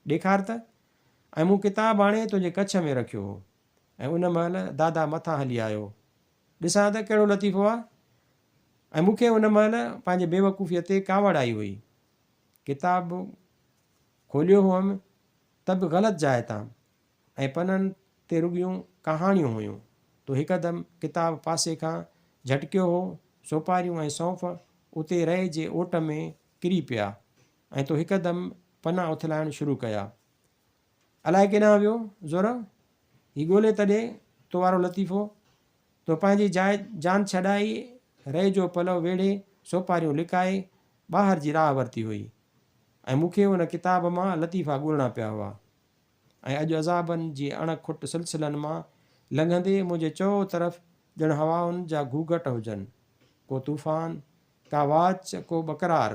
ڏيکار ته. ۽ مون ڪتاب آڻي تنهنجي ڪڇ ۾ رکيو هو ۽ ان مهل دادا مٿان هلي آيو. ڏسان ته ڪهڙو لطيفو آ؟ ۽ مون کي ان مهل پنهنجي بيوقوفيء تي ڪاوڙ آئي هئي. ڪتاب کوليو هئم ته به غلط جاء تان ۽ پنن تي رڳيون ڪهاڻيون هيون. تو هڪدم ڪتاب پاسي کان جهٽڪيو هو، سوپاريون ۽ سونف اتي رئي جي اوٽ ۾ ڪري پيا ۽ تو هڪدم پنا اٿلائڻ شروع ڪيا. الائي ڪيڏانهن ويو زهره؟ هي ڳولي ته ڏي تو وارو لطيفو. تو پنهنجي جاء جان ڇڏائي، رئي جو پلئو ويڙهي، سوپاريون لڪائي، ٻاهر جي راهه ورتي هئي ۽ مون کي ان ڪتاب مان لطيفا ڳولڻا پيا هئا ۽ اڄ عذابن جي اڻ کٽ سلسلن مان لنگهندي منهنجي چؤ طرف ڄڻ هوائن جا گهوگهٽ هجن. ڪو طوفان، ڪا واچ، ڪو ٻڪرار،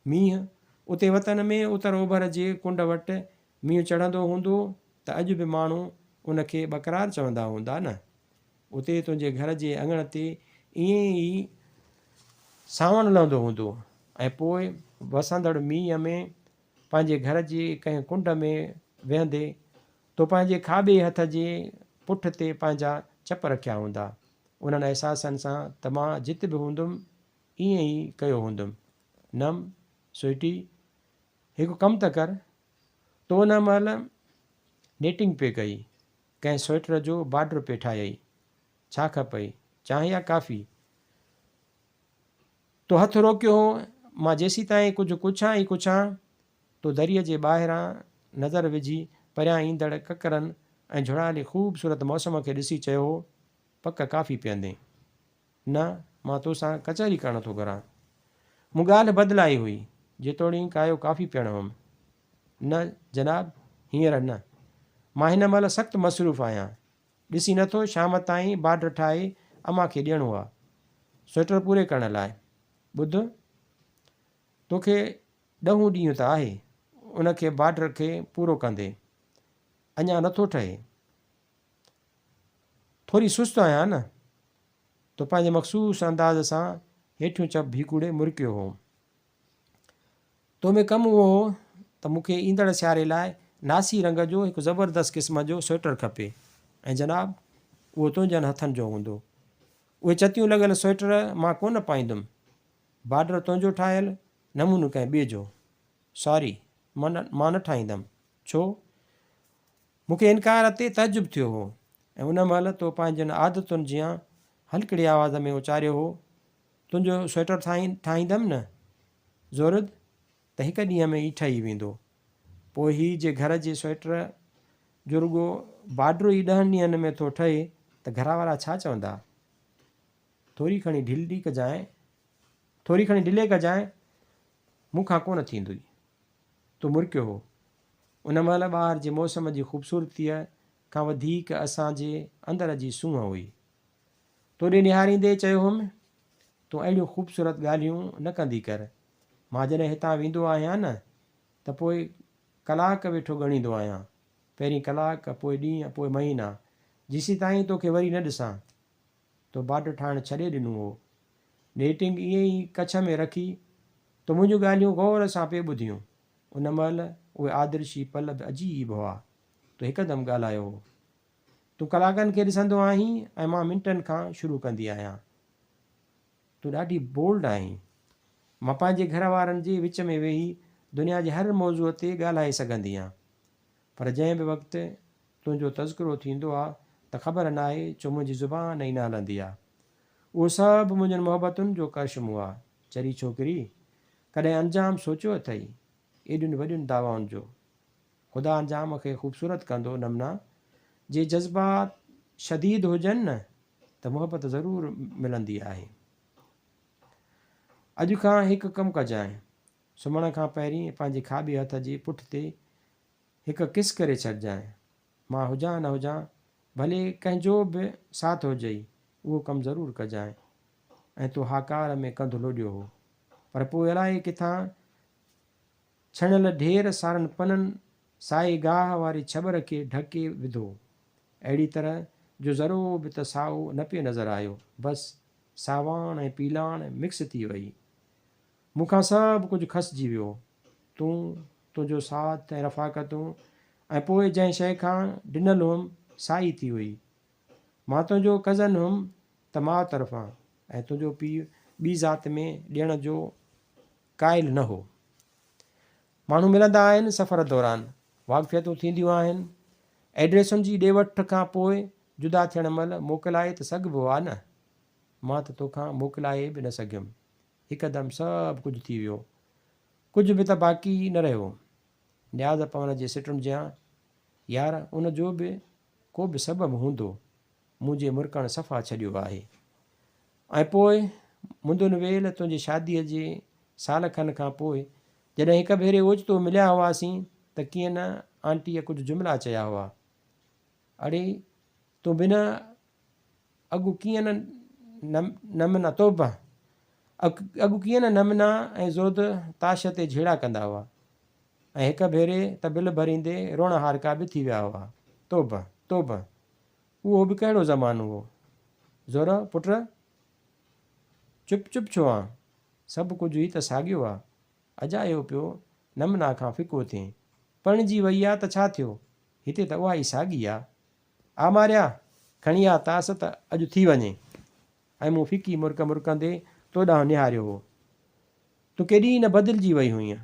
مينهن، اتي وطن ۾ اتر اوڀر جي ڪنڊ وٽ مينهن چڙهندو هوندو ته اڄ به ماڻهو ان کي ٻڪرار چوندا هوندا نه؟ اتي تنهنجي گهر جي اڱڻ تي ائين ئي سانوڻ لهندو هوندو ۽ پوء وسندڙ مينهن ۾ پنهنجي گهر جي ڪنهن ڪنڊ ۾ ويهندي تو پنهنجي کاٻي هٿ جي پٺ تي پنهنجا چپ رکيا هوندا. انهن احساسن سان ته مان جت به هوندم ائين ئي ڪيو هوندم. نم، سوئٽي، هڪ ڪم ته ڪر. تو ان مهل نيٽنگ پئي ڪئي. ڪنهن سوئيٽر جو بارڊر پئي ٺاهيئي. ڇا کپئي، چانهه يا ڪافي؟ تو هٿ روڪيو هو. مان جيسيتائين ڪجهه ڪڇان ئي ڪڇان، تو دريء جي ٻاهران نظر وجهي پريان ايندڙ ڪڪرن ۽ جهڙالي خوبصورت موسم کي ڏسي چيو هو، پڪ ڪافي پيئندين. نه، مان تو سان ڪچهري ڪرڻ ٿو گهران. مون ڳالهه بدلائي هئي، جيتوڻيڪ آيو ڪافي پيئڻ هوم. نه جناب، هينئر نه. مان هن مهل سخت مصروف آهيان. ڏسين نه ٿو، شام تائين بارڊر ٺاهي امان کي ڏيڻو آ. سوئيٽر پوري ڪرڻ لاء. ٻڌ، توکي ڏهون ڏينهن ته آهي، ان کي بارڊر کي پورو ڪندي. اڃا نه ٿو ٺهي. ٿوري سست آهيان نه. تو پنهنجي مخصوص انداز سان هيٺيون چپ ڀيڪوڙي مرڪيو هو. تو ۾ ڪم اهو هو ته مون کي ايندڙ سياري لاء ناسي رنگ جو هڪ زبردست قسم جو سوئيٽر کپي ۽ جناب اهو تنهنجن هٿن جو هوندو. اهي چتيون لڳل سوئيٽر مان ڪونه پائيندم. بارڊر تنهنجو ٺاهيل، نمونو ڪنهن ٻئي جو. ساري، مان نه ٺاهيندم. ڇو؟ مون کي انڪار تي تعجب ٿيو هو ۽ ان مهل تو پنهنجين عادتن جيان هلڪڙي آواز ۾ اچاريو هو، تنهنجو سوئيٽر ٺاهيندم نه زورد ته هڪ ڏينهن ۾ ئي ٺهي ويندو. پوء هي جي گهر جي سوئيٽر جو رڳو بارڊر ئي ڏهن ڏينهن ۾ ٿو ٺهي ته گهر وارا ڇا چوندا؟ ٿوري کڻي ڍلي ڪجانء، ٿوري کڻي ڍلي ڪجانء. مون کان ڪونه ٿيندوئي. تو مرڪيو هو. ان مهل ٻاهر جي موسم جي خوبصورتيء کان وڌيڪ اسان جي اندر جي سونهن هئي. تو ڏي نهاريندي چيو هئم، تون اهڙيون خوبصورت ڳالهيون نه ڪندي ڪر. مان جڏهن هتان ويندو آهيان نه ته پوء ڪلاڪ ويٺو ڳڻيندو آهيان. پهرين ڪلاڪ، پوء ڏينهن، پوء مهينا. جيسيتائين توکي وري نه ڏسان. تو بارڊر ٺاهڻ ڇڏي ڏنو هو. نيٽنگ ائين ئي ڪڇ ۾ رکي تو منهنجون ڳالهيون غور سان پئي ٻڌيون. ان مهل اهي آدرشي پل به عجيب هئا. تو هڪدم ڳالهايو هو. تون ڪلاڪن کي ڏسندو آهين ۽ مان منٽن کان شروع ڪندي آهيان. تون ڏاڍي بولڊ آهين. مان پنهنجي گهر وارن جي وچ ۾ ويهي دنيا جي هر موضوع تي ڳالهائي سگهندي آهيان. پر جنهن به وقت تنهنجو تذڪرو ٿيندو آ ته خبر ناهي ڇو منهنجي زبان ئي نه هلندي آ. اهو سڀ منهنجن محبتن جو ڪرشمو آ. چري ڇوڪري! ڪڏهن انجام سوچيو اٿئي؟ ايڏين وڏين دعوائن جو. خدا انجام کي خوبصورت ڪندو نمنا. جي جذبات شديد هجن نه ته محبت ضرور ملندي آهي. اڄ کان هڪ ڪم ڪجانء. سمهڻ کان پهرين پنهنجي کاٻي هٿ جي پٺ تي هڪ ڪس ڪري ڇڏجانء. مان هجان نه هجان، ڀلي ڪنهن جو به ساٿ هجئي، اهو ڪم ضرور ڪجانء. ۽ تو هاڪار ۾ ڪنڌ لوڏيو هو. پر پوء الائي ڪٿان ڇڻيل ڍير سارن پنن سائي گاهه واري ڇٻر کي ڍڪي وڌو. اهڙي طرح جو ذرو به ته سائو نه پئي نظر آيو، بس ساواڻ ۽ پيلاڻ مڪس ٿي وئي. مون کان سڀ ڪجهه کسجي ويو. تون، تنهنجو ساٿ ۽ رفاقتون ۽ پوء جنهن شيء کان ڊنل هئم، سا ئي ٿي هئي. مان تنهنجو ڪزن هئم ته ماء طرفان ۽ تنهنجو پيء ٻي ذات ۾ ڏيڻ جو قائل نه هو. ماڻهو ملندا آهن سفر دوران، واقفيتون ٿينديون آهن. ائڊريسن جي ڏي وٺ کان پوء جدا ٿيڻ مهل موڪلائي ته سگهبو آ نه؟ مان ته توکان موڪلائي به نه سگهيم. هڪدم سڀ ڪجهه ٿي ويو. ڪجهه به ته باقي نه رهيو. نياز پون جي سٽن جيان، يار ان جو به ڪو به سبب هوندو، منهنجي مرڪڻ صفا ڇڏيو آهي. ۽ پوء مندن ويل تنهنجي شاديء جي سال کن کان پوء جڏهن هڪ ڀيري اوچتو مليا هئاسين ته ڪيئن نه آنٽيء ڪجهه جملا چيا هئا. اڙي تون بنهه اڳ ڪيئن نه نمنا توبه اڳ ڪيئن نه نمنا ۽ زود تاش تي جهيڙا ڪندا هئا ۽ هڪ ڀيري ته بل ڀريندي روئڻ هارڪا به ٿي ويا هئا. توبه توبه اهو به ڪهڙو زمانو هو. زهره پٽ چپ چپ ڇو آن؟ سڀ ڪجهه ئي ته ساڳيو آ. اجايو پيو نمنا کان ڦڪو ٿئين. پرڻجي وئي آ ته ڇا ٿيو؟ هتي ته اها ئي ساڳي آ. آ ماريا! کڻي آ تاس ته اڄ ٿي وڃي. ۽ مون ڦڪي مرڪ مرڪندي تو ڏانهن نهاريو هو. تون ڪيڏي نه بدلجي وئي هئينء.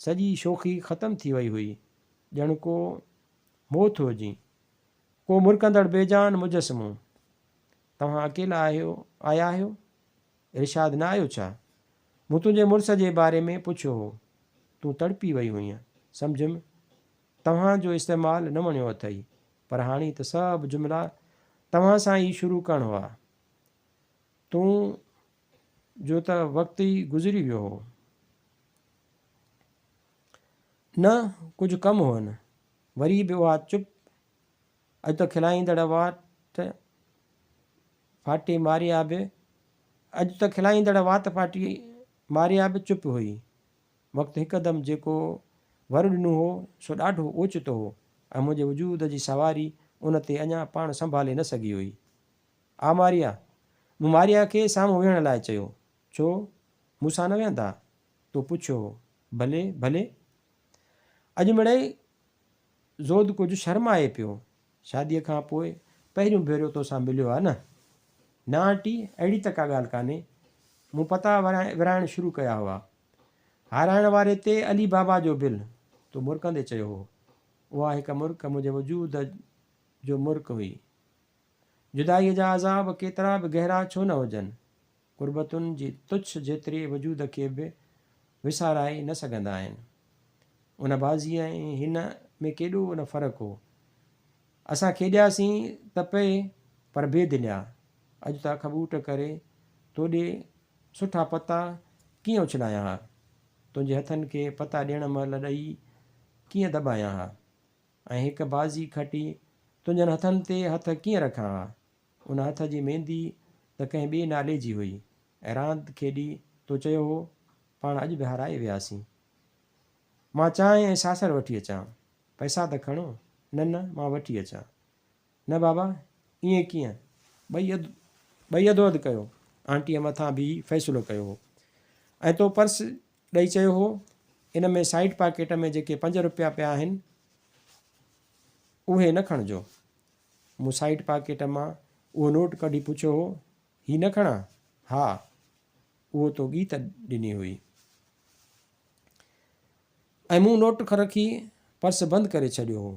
سڄي شوخي ختم ٿي وئي هئي. ڄڻ ڪو موت هجين. ڪو مرڪندڙ بي جان مجسمو. توهان اڪيلا آهيو آيا آهيو؟ ارشاد نه آيو ڇا؟ مون تنهنجي مڙس جي باري ۾ پڇيو هو. تون تڙپي وئي هئينء. سمجهيم توهان جو استعمال نه وڻيو اٿئي، پر هاڻي ته سڀ جملا توهان سان ئي شروع ڪرڻ هئا. تون جو ته وقت ئي گذري ويو هو. نه ڪجهه ڪم هئن. وري به اها چپ اڄ ته کلائيندڙ وات ڦاٽي ماريا به اڄ ته کلائيندڙ وات ڦاٽي ماريا به چپ هئي. وقت هڪدم جيڪو ور ڏنو هو، سو ڏاڍو اوچتو هو ۽ منهنجي وجود جي سواري ان تي اڃا پاڻ سنڀالي نه سگهي هئي. آ ماريا! مون ماريا کي سامهون ويهڻ لاء چيو. ڇو؟ مون سان نه ويهندا؟ تو پڇيو هو. ڀلي، ڀلي. اڄ مڙئي زود ڪجهه شرمائي پيو. شاديء کان پوء پهريون ڀيرو توسان مليو آ نه؟ نه آنٽي، اهڙي ته ڪا ڳالهه ڪانهي. مون پتا ورهائڻ شروع ڪيا هئا. هارائڻ واري تي علي بابا جو بل، تو مرڪندي چيو هو. اها هڪ مرڪ منهنجي وجود جو مرڪ هئي. جدائيء جا عذاب ڪيترا به گهرا ڇو نه هجن، قربتن جي تڇ جيتري وجود کي به وسارائي نه سگهندا آهن. ان بازيء ۽ هن ۾ ڪيڏو نه فرق هو. اسان کيڏياسين ته پئي پر بي دليا. اڄ ته اک ٻوٽ ڪري تو ڏي سٺا پتا ڪيئن اڇلايان ها. تنهنجي هٿن کي پتا ڏيڻ مهل ڏئي ڪيئن دٻايان ها؟ ۽ هڪ بازي کٽي تنهنجن هٿن تي هٿ ڪيئن رکان ها؟ ان هٿ جي ميندي ته ڪنهن ٻئي نالي جي هئي ۽ راند کيڏي تو چيو هو، پاڻ اڄ به هارائي وياسين. مان چانهه ۽ ساسر وٺي اچان. پئسا ته کڻو. نه نه، مان وٺي اچان. نه بابا، ائين ڪيئن؟ ٻئي اڌ ٻئي اڌو اڌ ڪيو. آنٽيء مٿان بيهي فيصلو ڪيو هو. ۽ تو پرس ڏئي چيو هو، ان ۾ سائيڊ پاڪيٽ ۾ جيڪي پنج روپيا پيا آهن، اهي نه کڻجو. مون سائيڊ پاڪيٽ مان اهو نوٽ ڪڍي پڇيو هو، هي نه کڻان؟ ها، اهو تو ڳيت ڏني هئي. ۽ مون نوٽ رکي پرس بند ڪري ڇڏيو هو.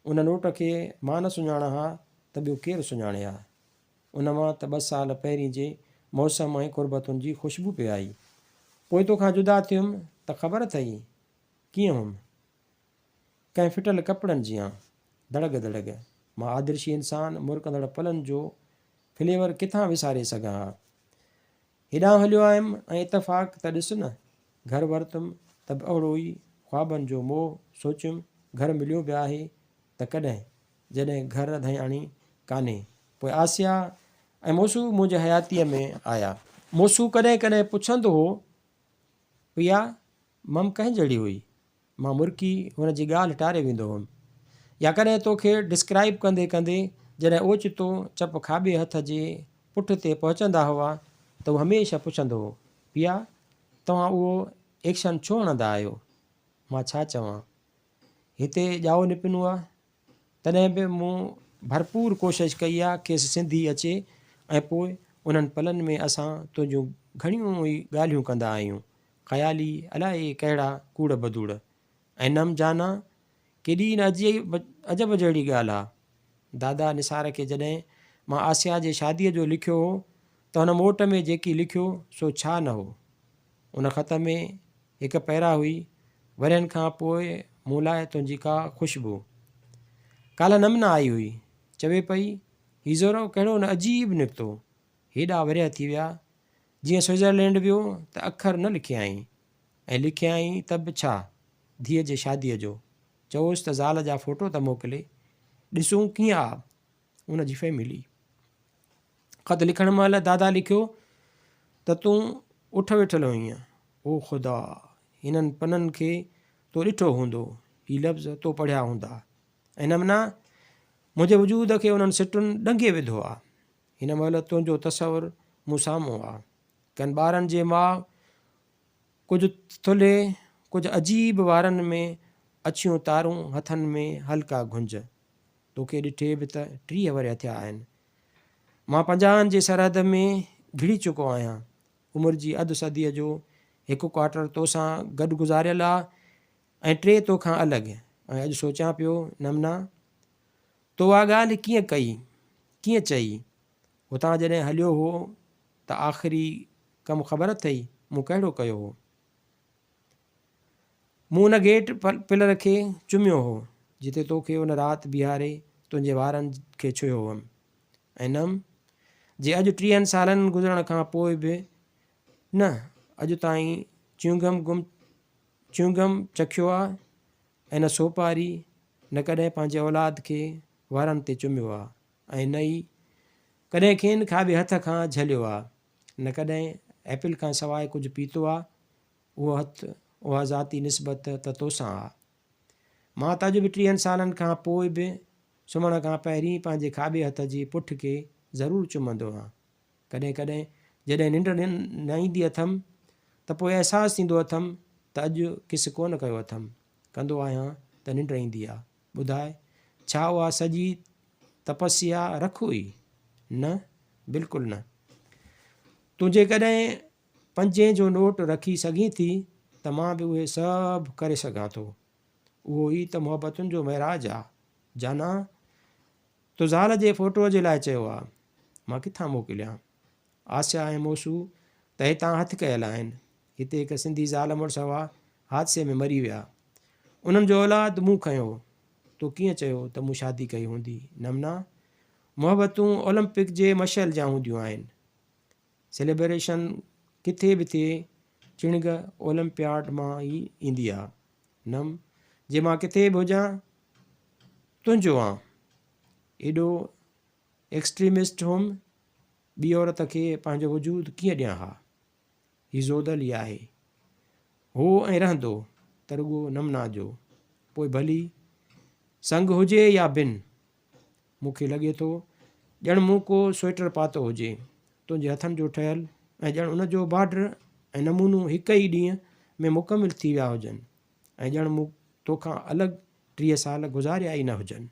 ان نوٽ کي مان نه سڃاڻان ها ته ٻيو ڪير سڃاڻي ها. ان مان ته ٻه سال پهرين جي موسم ۽ قربتن جي خوشبو پئي آئي. پوء توکان جدا ٿيم ته خبر اٿئي ڪيئن هئم؟ ڪنهن ڦٽل ڪپڙن جيان دڙڳ دڙڳ. مان آدرشي انسان مرڪندڙ پلن جو فليور ڪٿان وساري سگهان ها. هيڏانهن هليو آيم ۽ اتفاق ته ڏس نه، گهر ورتم ته به اهڙو ئي خوابن جو موهه، سوچيم گهر مليو به آهي ته ڪڏهن، جڏهن گهر ڌياڻي ڪانهي. پوء آسيا ۽ موسو منهنجي حياتيء ۾ آيا. موسو ڪڏهن ڪڏهن پڇندو هو، پيا، مم ڪنهن جهڙي هئي؟ مان مرڪي هن جي ڳالهه ٽاري ويندو هئم. يا ڪڏهن توکي ڊسڪرائيب ڪندي ڪندي جڏهن اوچتو چپ کاٻي هٿ جي پٺ تي پهچندا هئا ته هو هميشه پڇندو هو، پيا توهان اهو ايڪشن ڇو هڻندا آهيو؟ مان ڇا چوان؟ هتي ڄائو نپنو آ. تڏهن به مون ڀرپور ڪوشش ڪئي آ کيس سنڌي اچي ۽ پوء انهن پلن ۾ اسان تنهنجون گهڻيون ئي ڳالهيون ڪندا آهيون. خيالي الائي ڪهڙا ڪوڙ بدوڙ ۽ نم جانا ڪيڏي نه عجب جهڙي ڳالهه آ. دادا نثار کي جڏهن مان آسيا جي شاديء جو لکيو هو ته هن موٽ ۾ جيڪي لکيو سو ڇا نه هو. ان خط ۾ هڪ پيرا هئي، ورهين کان پوء مون لاء تنهنجي ڪا خوشبو. ڪالهه نم نه آئي هئي. چوي پئي، هي زورو ڪهڙو نه عجيب نڪتو. هيڏا ورهيه ٿي ويا، جيئن سوئٽزرلينڊ ويو ته اکر نه لکيائين ۽ لکيائين ته به ڇا، ڌيء جي شاديء جو. چئوس ته زال جا فوٽو ته موڪلي، ڏسون ڪيئن آ ان جي فيملي. خط لکڻ مهل دادا لکيو ته تون اٺ ويٺل هئينء. او خدا! هنن پنن کي تو ڏٺو هوندو، هي لفظ تو پڙهيا هوندا. ۽ نمنا، منهنجي وجود کي انهن سٽن ڏنگي وڌو آ. هن مهل تنهنجو تصور مون سامهون آ. ڪن ٻارن جي ماء ڪجهه ٿلهي، ڪجهه عجيب وارن ۾ اڇيون تارون هٿن ۾ هلڪا گهنج. توکي ڏٺي به ته 30 ورهيه ٿيا آهن. مان پنجاهن جي سرحد ۾ گهڙي چڪو آهيان. عمر جي اڌ صديء جو هڪ ڪوارٽر توسان گڏ گذاريل آ ۽ ٽي توکان الڳ. ۽ اڄ سوچيان پيو، نمنا! تو اها ڳالهه ڪيئن ڪئي؟ ڪيئن چئي؟ هتان جڏهن هليو هو ته آخري ڪم خبر اٿئي مون ڪهڙو ڪيو هو؟ مون ان گيٽ پلر کي چميو هو، جتي توکي ان رات بيهاري تنهنجي وارن کي ڇهيو هئم. ۽ نم، جي اڄ ٽيهن سالن گذرڻ کان پوء به نه اڄ تائين چيونگم گم چيونگم چکيو آ ۽ نه سوپاري، نه ڪڏهن پنهنجي اولاد کي وارن تي چميو آ ۽ نه ئي ڪڏهن کين کاٻي هٿ کان جهليو آ، نه ڪڏهن ايپل کان سواء ڪجهه پيتو آ، اهو هٿ، اها ذاتي نسبت ته توسان آ. مان ته اڄ به ٽيهن سالن کان پوء به سمهڻ کان پهرين پنهنجي کاٻي هٿ جي پٺ کي ضرور چمندو هان. ڪڏهن ڪڏهن جڏهن ننڊ نه ايندي اٿم ته پوء احساس ٿيندو اٿم ته اڄ ڪس ڪونه ڪيو اٿم. ڪندو آهيان ته ننڊ ايندي آ. ٻڌاء ڇا اها سڄي تپسيا رک هئي؟ نه، بلڪل نه. تون جيڪڏهن پنجين جو نوٽ رکي سگهين ٿي ته مان به اهي سڀ ڪري سگهان ٿو. اهو ئي ته محبتن جو معراج آ. جانان! تو زال جي فوٽوء جي لاء چيو آ. مان ڪٿان موڪليان؟ آسيا ۽ موسو ته هتان هٿ ڪيل آهن. هتي هڪ سنڌي زال مڙس هئا، حادثي ۾ مري ويا. انهن جو اولاد مون کنيو. تو ڪيئن چيو ته مون شادي ڪئي هوندي؟ نمنا، محبتون اولمپڪ جي مشعل جيان هونديون آهن. سيليبريشن ڪٿي به ٿئي، چڻگ اولمپياڊ مان ئي ايندي آ. نم، جي مان ڪٿي به هجان، تنهنجو آن. ايڏو ايڪسٽريمسٽ هئم، ٻي عورت کي پنهنجو وجود ڪيئن ڏيان ها؟ هي زودل ئي آهي. هو ۽ رهندو ته رڳو نمنا جو، پوء ڀلي سنگ هجي يا بن. مون کي لڳي ٿو ڄڻ مون ڪو سوئيٽر پاتو هجي، تنهنجي هٿن جو ٺهيل ۽ ڄڻ ان جو بارڊر ۽ نمونو هڪ ئي ڏينهن ۾ مڪمل ٿي ويا هجن ۽ ڄڻ مون توکان الڳ 30 سال گذاريا ئي نه هجن.